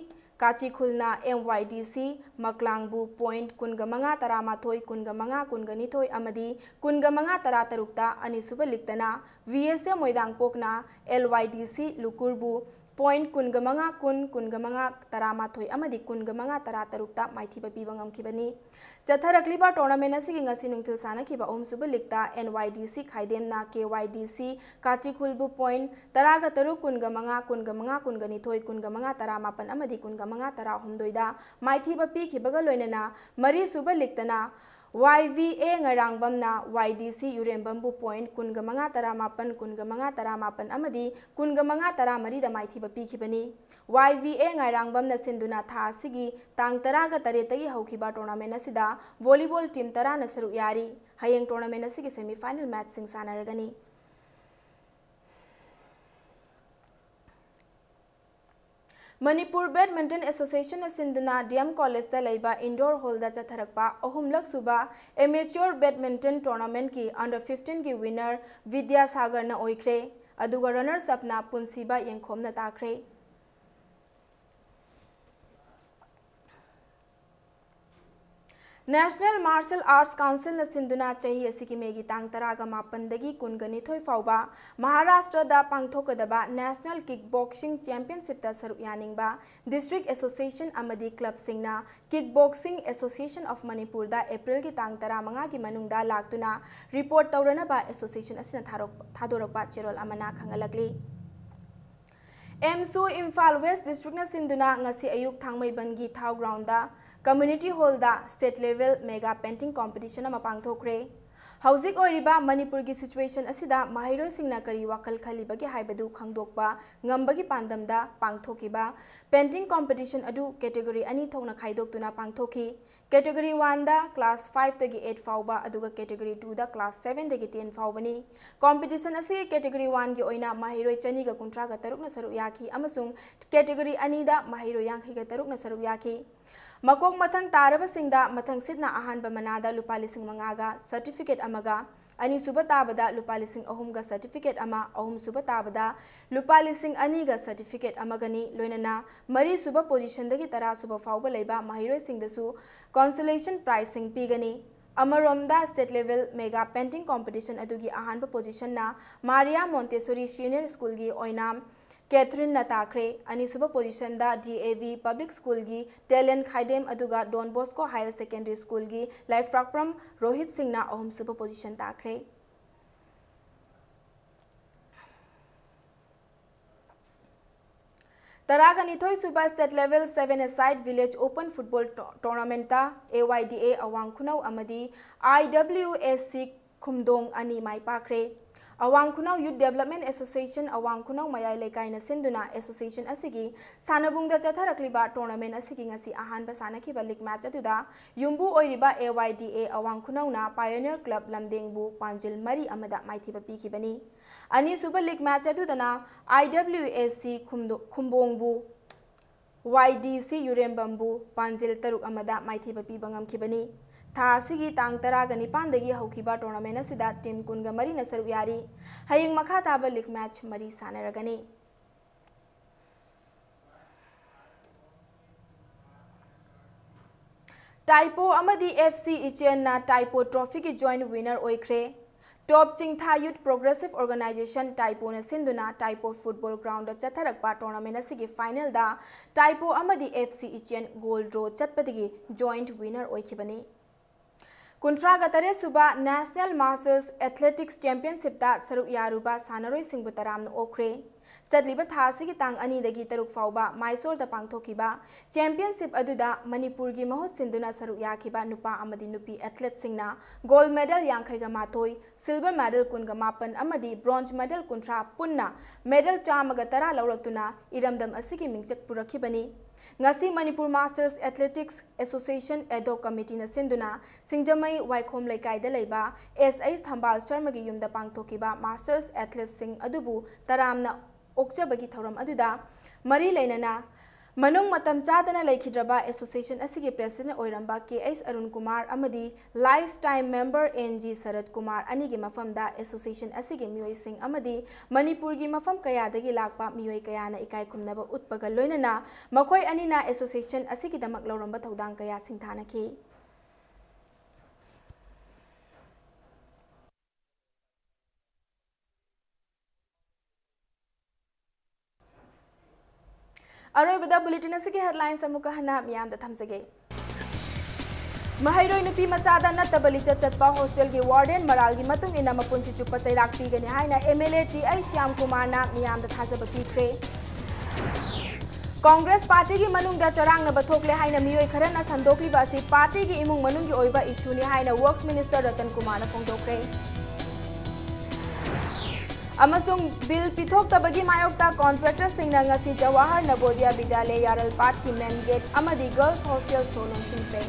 ꯀꯥꯆꯤꯈꯨꯜꯅ ꯑꯦꯝ ꯋꯥꯏ ꯗꯤ ꯁꯤ ꯃꯀ꯭ꯂꯥꯡꯕꯨ ꯄꯣꯏꯟꯠ ꯀꯨꯟꯒ ꯃꯉꯥ, ꯇꯔꯥꯃꯥꯊꯣꯏ, ꯀꯨꯟꯒ ꯃꯉꯥ, ꯀꯨꯟꯒ ꯅꯤꯊꯣꯏ ꯑꯃꯗꯤ ꯀꯨꯟꯒ ꯃꯉꯥ, ꯇꯔꯥ ꯇꯔꯨꯛꯇ, ꯑꯅꯤꯁꯨꯕ ꯂꯤꯒꯇꯅ ꯚꯤ ꯑꯦꯁ ꯑꯦ ꯃꯣꯏꯗꯥꯡꯄꯣꯛꯅ ꯑꯦꯜ ꯋꯥꯏ ꯗꯤ ꯁꯤ ꯂꯨꯀꯨꯔꯕꯨ ꯄꯣꯏꯟꯠ ꯀꯨꯟꯒ ꯃꯉꯥ, ꯀꯨꯟ, ꯀꯨꯟꯒ ꯃꯉꯥ, ꯇꯔꯥꯃꯥꯊꯣꯏ ꯑꯃꯗꯤ ꯀꯨꯟꯒ ꯃꯉꯥ, ꯇꯔꯥ ꯇꯔꯨꯛꯇ ꯃꯥꯏꯊꯤꯕ ꯄꯤꯕ ꯉꯝꯈꯤꯕꯅꯤ꯫ ꯆꯠꯊꯔꯛꯂꯤꯕ ꯇꯣꯔꯅꯥꯃꯦꯟꯠ ꯑꯁꯤꯒꯤ ꯉꯁꯤ ꯅꯨꯡꯊꯤꯜ ꯁꯥꯟꯅꯈꯤꯕ ꯑꯍꯨꯝꯁꯨꯕ ꯂꯤꯒꯇ ꯑꯦꯟ ꯋꯥꯏ ꯗꯤ ꯁꯤ ꯈꯥꯏꯗꯦꯝꯅ ꯀꯦ ꯋꯥꯏ ꯗꯤ ꯁꯤ ꯀꯥꯆꯤꯈꯨꯜꯕꯨ ꯄꯣꯏꯟꯠ ꯇꯔꯥꯒ ꯇꯔꯨꯛ, ꯀꯨꯟꯒ ꯃꯉꯥ, ꯀꯨꯟꯒ ꯃꯉꯥ, ꯀꯨꯟꯒ ꯅꯤꯊꯣꯏ, ꯀꯨꯟꯒ ꯃꯉꯥ, ꯇꯔꯥꯃꯥꯄꯟ ꯑꯃꯗꯤ ꯀꯨꯟꯒ ꯃꯉꯥ, ꯇꯔꯥꯍꯨꯝꯗꯣꯏꯗ ꯃꯥꯏꯊꯤꯕ ꯄꯤꯈꯤꯕꯒ ꯂꯣꯏꯅꯅ ꯃꯔꯤꯁꯨꯕ ꯂꯤꯒꯇꯅ ꯋꯥꯏ ꯚꯤ ꯑꯦ ꯉꯥꯏꯔꯥꯡꯕꯝꯅ ꯋꯥꯏ ꯗꯤ ꯁꯤ ꯌꯨꯔꯦꯝꯕꯝꯕꯨ ꯄꯣꯏꯟꯠ ꯀꯨꯟꯒ ꯃꯉꯥ, ꯇꯔꯥꯃꯥꯄꯟ, ꯀꯨꯟꯒ ꯃꯉꯥ, ꯇꯔꯥꯃꯥꯄꯟ ꯑꯃꯗꯤ ꯀꯨꯟꯒ ꯃꯉꯥ, ꯇꯔꯥꯃꯔꯤꯗ ꯃꯥꯏꯊꯤꯕ ꯄꯤꯈꯤꯕꯅꯤ꯫ ꯋꯥꯏ ꯚꯤ ꯑꯦ ꯉꯥꯏꯔꯥꯡꯕꯝꯅ ꯁꯤꯟꯗꯨꯅ ꯊꯥ ꯑꯁꯤꯒꯤ ꯇꯥꯡ ꯇꯔꯥꯒ ꯇꯔꯦꯠꯇꯒꯤ ꯍꯧꯈꯤꯕ ꯇꯣꯔꯅꯥꯃꯦꯟꯠ ꯑꯁꯤꯗ ꯚꯣꯂꯤꯕꯣꯜ ꯇꯤꯝ ꯇꯔꯥꯅ ꯁꯔꯨꯛ ꯌꯥꯔꯤ꯫ ꯍꯌꯦꯡ ꯇꯣꯔꯅꯥꯃꯦꯟꯠ ꯑꯁꯤꯒꯤ ꯁꯦꯃꯤ ꯐꯥꯏꯅꯦꯜ ꯃꯦꯆꯁꯤꯡ ꯁꯥꯟꯅꯔꯒꯅꯤ꯫ ꯃꯅꯤꯄꯨꯔ ꯕꯦꯗꯃꯤꯟꯇꯟ ꯑꯦꯁꯣꯁꯤꯌꯦꯁꯟꯅ ꯁꯤꯟꯗꯨꯅ ꯗꯤ ꯑꯦꯝ ꯀꯣꯂꯦꯖꯇ ꯂꯩꯕ ꯏꯟꯗꯣꯔ ꯍꯣꯜꯗ ꯆꯠꯊꯔꯛꯄ ꯑꯍꯨꯝꯂꯛ ꯁꯨꯕ ꯑꯦꯃꯦꯆꯣꯔ ꯕꯦꯗꯃꯤꯟꯇꯟ ꯇꯣꯔꯅꯥꯃꯦꯟꯠꯀꯤ ꯑꯟꯗꯔ ꯐꯤꯐꯇꯤꯟꯒꯤ ꯋꯤꯟꯅꯔ ꯕꯤꯗ꯭ꯌꯥꯁꯥꯒꯔꯅ ꯑꯣꯏꯈ꯭ꯔꯦ꯫ ꯑꯗꯨꯒ ꯔꯟꯅꯔꯁ ꯑꯞꯅ ꯄꯨꯟꯁꯤꯕ ꯌꯦꯡꯈꯣꯝꯅ ꯇꯥꯈ꯭ꯔꯦ꯫ ꯅꯦꯁꯅꯦꯜ ꯃꯥꯔꯁꯦꯜ ꯑꯥꯔꯠꯁ ꯀꯥꯎꯟꯁꯤꯜꯅ ꯁꯤꯟꯗꯨꯅ ꯆꯍꯤ ꯑꯁꯤꯒꯤ ꯃꯦꯒꯤ ꯇꯥꯡ ꯇꯔꯥꯒ ꯃꯥꯄꯟꯗꯒꯤ ꯀꯨꯟꯒ ꯅꯤꯊꯣꯏ ꯐꯥꯎꯕ ꯃꯍꯥꯔꯥꯁꯇ꯭ꯔꯗ ꯄꯥꯡꯊꯣꯛꯀꯗꯕ ꯅꯦꯁꯅꯦꯜ ꯀꯤꯛ ꯕꯣꯛꯁꯤꯡ ꯆꯦꯝꯄꯤꯌꯟꯁꯤꯞꯇ ꯁꯔꯨꯛ ꯌꯥꯅꯤꯡꯕ ꯗꯤꯁꯇ꯭ꯔꯤꯛ ꯑꯦꯁꯣꯁꯤꯌꯦꯁꯟ ꯑꯃꯗꯤ ꯀ꯭ꯂꯕꯁꯤꯡꯅ ꯀꯤꯛ ꯕꯣꯛꯁꯤꯡ ꯑꯦꯁꯣꯁꯤꯌꯦꯁꯟ ꯑꯣꯐ ꯃꯅꯤꯄꯨꯔꯗ ꯑꯦꯄ꯭ꯔꯤꯜꯒꯤ ꯇꯥꯡ ꯇꯔꯥꯃꯉꯥꯒꯤ ꯃꯅꯨꯡꯗ ꯂꯥꯛꯇꯨꯅ ꯔꯤꯄꯣꯔꯠ ꯇꯧꯔꯅꯕ ꯑꯦꯁꯣꯁꯤꯌꯦꯁꯟ ꯑꯁꯤꯅ ꯊꯥꯔꯣꯛ-, ꯊꯥꯗꯣꯔꯛꯄ ꯆꯦꯔꯣꯜ ꯑꯃꯅ ꯈꯪꯍꯜꯂꯛꯂꯤ꯫ ꯑꯦꯝꯁꯨ ꯏꯝꯐꯥꯜ ꯋꯦꯁ ꯗꯤꯁꯇ꯭ꯔꯤꯛꯅ ꯁꯤꯟꯗꯨꯅ ꯉꯁꯤ ꯑꯌꯨꯛ ꯊꯥꯡꯃꯩꯕꯟꯒꯤ ꯊꯥꯎ ꯒ꯭ꯔꯥꯎꯟꯗ ꯀꯝꯃ꯭ꯌꯨꯅꯤꯇꯤ ꯍꯣꯜꯗ state level mega painting competition ꯑꯃ ꯄꯥꯡꯊꯣꯛꯈ꯭ꯔꯦ꯫ ꯍꯧꯖꯤꯛ ꯑꯣꯏꯔꯤꯕ ꯃꯅꯤꯄꯨꯔꯒꯤ situation ꯑꯁꯤꯗ ꯃꯍꯩꯔꯣꯏꯁꯤꯡꯅ ꯀꯔꯤ ꯋꯥꯈꯜ ꯈꯜꯂꯤꯕꯒꯦ ꯍꯥꯏꯕꯗꯨ ꯈꯪꯗꯣꯛꯄ ꯉꯝꯕꯒꯤ ꯄꯥꯟꯗꯝꯗ ꯄꯥꯡꯊꯣꯛꯈꯤꯕ painting competition ꯑꯗꯨ category ꯑꯅꯤ ꯊꯣꯛꯅ ꯈꯥꯏꯗꯣꯛꯇꯨꯅ ꯄꯥꯡꯊꯣꯛꯈꯤ꯫ Category one ꯗ class five ꯗꯒꯤ eight ꯐꯥꯎꯕ, ꯑꯗꯨꯒ category two ꯗ class seven ꯗꯒꯤ ten ꯐꯥꯎꯕꯅꯤ꯫ Competition ꯑꯁꯤꯒꯤ category one ꯒꯤ ꯑꯣꯏꯅ ꯃꯍꯩꯔꯣꯏ ꯆꯅꯤꯒ ꯀꯨꯟꯊ꯭ꯔꯥꯒ ꯇꯔꯨꯛꯅ ꯁꯔꯨꯛ ꯌꯥꯈꯤ ꯑꯃꯁꯨꯡ category ꯑꯅꯤꯗ ꯃꯍꯩꯔꯣꯏ ꯌꯥꯡꯈꯩꯒ ꯇꯔꯨꯛꯅ ꯁꯔꯨꯛ ꯌꯥꯈꯤ꯫ ꯃꯀꯣꯛ ꯃꯊꯪ ꯇꯥꯔꯕꯁꯤꯡꯗ ꯃꯊꯪ ꯁꯤꯠꯅ ꯑꯍꯥꯟꯕ ꯃꯅꯥꯗ ꯂꯨꯄꯥ ꯂꯤꯁꯤꯡ ꯃꯉꯥꯒ certificate ꯑꯃꯒ, ꯑꯅꯤꯁꯨꯕ ꯇꯥꯕꯗ ꯂꯨꯄꯥ ꯂꯤꯁꯤꯡ ꯑꯍꯨꯝꯒ certificate ꯑꯃ, ꯑꯍꯨꯝꯁꯨꯕ ꯇꯥꯕꯗ ꯂꯨꯄꯥ ꯂꯤꯁꯤꯡ ꯑꯅꯤꯒ certificate ꯑꯃꯒꯅꯤ, ꯂꯣꯏꯅꯅ ꯃꯔꯤꯁꯨꯕ position ꯗꯒꯤ ꯇꯔꯥꯁꯨꯕ ꯐꯥꯎꯕ ꯂꯩꯕ ꯃꯍꯩꯔꯣꯏꯁꯤꯡꯗꯁꯨ consolation prize ꯁꯤꯡ ꯄꯤꯒꯅꯤ꯫ ꯑꯃꯔꯣꯝꯗ, state level mega painting competition ꯑꯗꯨꯒꯤ ꯑꯍꯥꯟꯕ position ꯅ ꯃꯥꯔꯤꯌꯥ ꯃꯣꯟꯇꯦꯁꯣꯔꯤ ꯁꯤꯅꯤꯌꯔ ꯁ꯭ꯀꯨꯜꯒꯤ ꯑꯣꯏꯅꯥꯝ ꯀꯦꯊꯔꯤꯟꯅ ꯇꯥꯈ꯭ꯔꯦ꯫ ꯑꯅꯤꯁꯨꯕ position the D A V Public School ꯒꯤ ꯇꯦꯂꯦꯟ ꯈꯥꯏꯗꯦꯝ, ꯑꯗꯨꯒ Don Bosco Higher Secondary School ꯒꯤ ꯂꯥꯏꯐ꯭ꯔꯥꯛꯄ꯭ꯔꯝ ꯔꯣꯍꯤꯠ ꯁꯤꯡꯅ ꯑꯍꯨꯝꯁꯨꯕ position ꯇꯥꯈ꯭ꯔꯦ꯫ ꯇꯔꯥꯒ ꯅꯤꯊꯣꯏ ꯁꯨꯕ state level seven a side village open football to-, tournament ꯇ A Y D A ꯑꯋꯥꯡ ꯈꯨꯅꯧ ꯑꯃꯗꯤ I W S C ꯈꯨꯝꯗꯣꯡ ꯑꯅꯤ ꯃꯥꯏ ꯄꯥꯛꯈ꯭ꯔꯦ꯫ ꯑꯋꯥꯡ ꯈꯨꯅꯧ Youth Development Association ꯑꯋꯥꯡ ꯈꯨꯅꯧ ꯃꯌꯥꯏ ꯂꯩꯀꯥꯏꯅ ꯁꯤꯟꯗꯨꯅ association ꯑꯁꯤꯒꯤ ꯁꯥꯟꯅꯕꯨꯡꯗ ꯆꯠꯊꯔꯛꯂꯤꯕ tournament ꯑꯁꯤꯒꯤ ꯉꯁꯤ ꯑꯍꯥꯟꯕ ꯁꯥꯟꯅꯈꯤꯕ league match ꯑꯗꯨꯗ ꯌꯨꯝꯕꯨ ꯑꯣꯏꯔꯤꯕ A Y D A ꯑꯋꯥꯡ ꯈꯨꯅꯧꯅ Pioneer Club ꯂꯝꯗꯦꯡꯕꯨ ꯄꯥꯟꯖꯤꯜ ꯃꯔꯤ ꯑꯃꯗ ꯃꯥꯏꯊꯤꯕ ꯄꯤꯈꯤꯕꯅꯤ꯫ ꯑꯅꯤꯁꯨꯕ league match ꯑꯗꯨꯗꯅ I W S C ꯈꯨꯝꯗꯣ-, ꯈꯨꯝꯕꯣꯡꯕꯨ Y D C ꯌꯨꯔꯦꯝꯕꯝꯕꯨ ꯄꯥꯟꯖꯤꯜ ꯇꯔꯨꯛ ꯑꯃꯗ ꯃꯥꯏꯊꯤꯕ ꯄꯤꯕ ꯉꯝꯈꯤꯕꯅꯤ꯫ ꯊꯥ ꯑꯁꯤꯒꯤ ꯇꯥꯡ ꯇꯔꯥꯒ ꯅꯤꯄꯥꯟꯗꯒꯤ ꯍꯧꯈꯤꯕ tournament ꯑꯁꯤꯗ team ꯀꯨꯟꯒ ꯃꯔꯤꯅ ꯁꯔꯨꯛ ꯌꯥꯔꯤ꯫ ꯍꯌꯦꯡ ꯃꯈꯥ ꯇꯥꯕ league match ꯃꯔꯤ ꯁꯥꯟꯅꯔꯒꯅꯤ꯫ ꯇꯥꯏꯄꯣ ꯑꯃꯗꯤ F C ꯏꯆꯦꯟꯅ ꯇꯥꯏꯄꯣ trophy ꯒꯤ joint winner ꯑꯣꯏꯈ꯭ꯔꯦ꯫ ꯇꯣꯞ ꯆꯤꯡꯊꯥ Youth Progressive Organisation ꯇꯥꯏꯄꯣꯅ ꯁꯤꯟꯗꯨꯅ ꯇꯥꯏꯄꯣ football ground ꯗ ꯆꯠꯊꯔꯛꯄ tournament ꯑꯁꯤꯒꯤ final ꯗ ꯇꯥꯏꯄꯣ ꯑꯃꯗꯤ F C ꯏꯆꯦꯟ goal draw ꯆꯠꯄꯗꯒꯤ joint winner ꯑꯣꯏꯈꯤꯕꯅꯤ꯫ ꯀꯨꯟꯊ꯭ꯔꯥꯒ ꯇꯔꯦꯠ ꯁꯨꯕ National Masters Athletics Championshipꯇ ꯁꯔꯨꯛ ꯌꯥꯔꯨꯕ ꯁꯥꯟꯅꯔꯣꯏꯁꯤꯡꯕꯨ ꯇꯔꯥꯝꯅ ꯑꯣꯛꯈ꯭ꯔꯦ꯫ ꯆꯠꯂꯤꯕ ꯊꯥ ꯑꯁꯤꯒꯤ ꯇꯥꯡ ꯑꯅꯤꯗꯒꯤ ꯇꯔꯨꯛ ꯐꯥꯎꯕ ꯃꯥꯏꯁꯣꯔꯗ ꯄꯥꯡꯊꯣꯛꯈꯤꯕ championship ꯑꯗꯨꯗ ꯃꯅꯤꯄꯨꯔꯒꯤ ꯃꯍꯨꯠ ꯁꯤꯟꯗꯨꯅ ꯁꯔꯨꯛ ꯌꯥꯈꯤꯕ ꯅꯨꯄꯥ ꯑꯃꯗꯤ ꯅꯨꯄꯤ athleteꯁꯤꯡꯅ gold medal ꯌꯥꯡꯈꯩꯒ ꯃꯥꯊꯣꯏ, silver medal ꯀꯨꯟꯒ ꯃꯥꯄꯟ ꯑꯃꯗꯤ bronze medal ꯀꯨꯟꯊ꯭ꯔꯥ ꯄꯨꯟꯅ medal ꯆꯥꯝꯃꯒ ꯇꯔꯥ ꯂꯧꯔꯛꯇꯨꯅ ꯏꯔꯝꯗꯝ ꯑꯁꯤꯒꯤ ꯃꯤꯡꯆꯠ ꯄꯨꯔꯛꯈꯤꯕꯅꯤ꯫ ꯉꯁꯤ Manipur Masters Athletics Association ad hoc committeeꯅ ꯁꯤꯟꯗꯨꯅ ꯁꯤꯡꯖꯃꯩ ꯋꯥꯏꯈꯣꯝ ꯂꯩꯀꯥꯏꯗ ꯂꯩꯕ ꯑꯦꯁ ꯑꯩꯆ ꯊꯝꯕꯥꯜ ꯁꯔꯃꯒꯤ ꯌꯨꯝꯗ ꯄꯥꯡꯊꯣꯛꯈꯤꯕ masters athleteꯁꯤꯡ ꯑꯗꯨꯕꯨ ꯇꯔꯥꯝꯅ ꯑꯣꯛꯆꯕꯒꯤ ꯊꯧꯔꯝ ꯑꯗꯨꯗ ꯃꯔꯤ ꯂꯩꯅꯅ ꯃꯅꯨꯡ ꯃꯇꯝ ꯆꯥꯗꯅ ꯂꯩꯈꯤꯗ꯭ꯔꯕ association ꯑꯁꯤꯒꯤ president ꯑꯣꯏꯔꯝꯕ ꯀꯦ ꯑꯩꯆ ꯑꯔꯨꯟ ꯀꯨꯃꯥꯔ ꯑꯃꯗꯤ life time member N G Sarat Kumar ꯑꯅꯤꯒꯤ ꯃꯐꯝꯗ association ꯑꯁꯤꯒꯤ ꯃꯤꯑꯣꯏꯁꯤꯡ ꯑꯃꯗꯤ ꯃꯅꯤꯄꯨꯔꯒꯤ ꯃꯐꯝ ꯀꯌꯥꯗꯒꯤ ꯂꯥꯛꯄ ꯃꯤꯑꯣꯏ ꯀꯌꯥꯅ ꯏꯀꯥꯏ ꯈꯨꯝꯅꯕ ꯎꯠꯄꯒ ꯂꯣꯏꯅꯅ ꯃꯈꯣꯏ ꯑꯅꯤꯅ association ꯑꯁꯤꯒꯤꯗꯃꯛ ꯂꯧꯔꯝꯕ ꯊꯧꯗꯥꯡ ꯀꯌꯥ ꯁꯤꯡꯊꯥꯅꯈꯤ꯫ ꯑꯔꯣꯏꯕꯗ bulletin ꯑꯁꯤꯒꯤ headlines ꯑꯃꯨꯛꯀ ꯍꯟꯅ ꯃꯤꯌꯥꯝꯗ ꯊꯝꯖꯒꯦ꯫ ꯃꯍꯩꯔꯣꯏ ꯅꯨꯄꯤ ꯃꯆꯥꯗ ꯅꯠꯇꯕ ꯂꯤꯆꯠ ꯆꯠꯄ hostelꯒꯤ warden ꯃꯔꯥꯜꯒꯤ ꯃꯇꯨꯡ ꯏꯟꯅ ꯃꯄꯨꯟꯁꯤ ꯆꯨꯞꯄ ꯆꯩꯔꯥꯛ ꯄꯤꯒꯅꯤ ꯍꯥꯏꯅ M L A T H Shyam ꯀꯨꯃꯥꯔꯅ ꯃꯤꯌꯥꯝꯗ ꯊꯥꯖꯕ ꯄꯤꯈ꯭ꯔꯦ꯫ ꯀꯣꯡꯒ꯭ꯔꯦꯁ ꯄꯥꯔꯇꯤꯒꯤ ꯃꯅꯨꯡꯗ ꯆꯔꯥꯡꯅꯕ ꯊꯣꯛꯂꯦ ꯍꯥꯏꯅ ꯃꯤꯑꯣꯏ ꯈꯔꯅ ꯁꯟꯗꯣꯛꯂꯤꯕ ꯑꯁꯤ ꯄꯥꯔꯇꯤꯒꯤ ꯏꯃꯨꯡ ꯃꯅꯨꯡꯒꯤ ꯑꯣꯏꯕ issueꯅꯤ ꯍꯥꯏꯅ works minister ꯔꯇꯟ ꯀꯨꯃꯥꯔꯅ ꯐꯣꯡꯗꯣꯛꯈ꯭ꯔꯦ꯫ ꯑꯃꯁꯨꯡ bill ꯄꯤꯊꯣꯛꯇꯕꯒꯤ ꯃꯥꯌꯣꯛꯇ contractorꯁꯤꯡꯅ ꯉꯁꯤ ꯖꯋꯥꯍꯔ ꯅꯕꯣꯗꯤꯌꯥ ꯕꯤꯗ꯭ꯌꯥꯂꯌ ꯌꯥꯔꯜꯄꯥꯠꯀꯤ main gate ꯑꯃꯗꯤ girls hostel ꯁꯣ ꯂꯣꯟꯁꯤꯟꯈ꯭ꯔꯦ꯫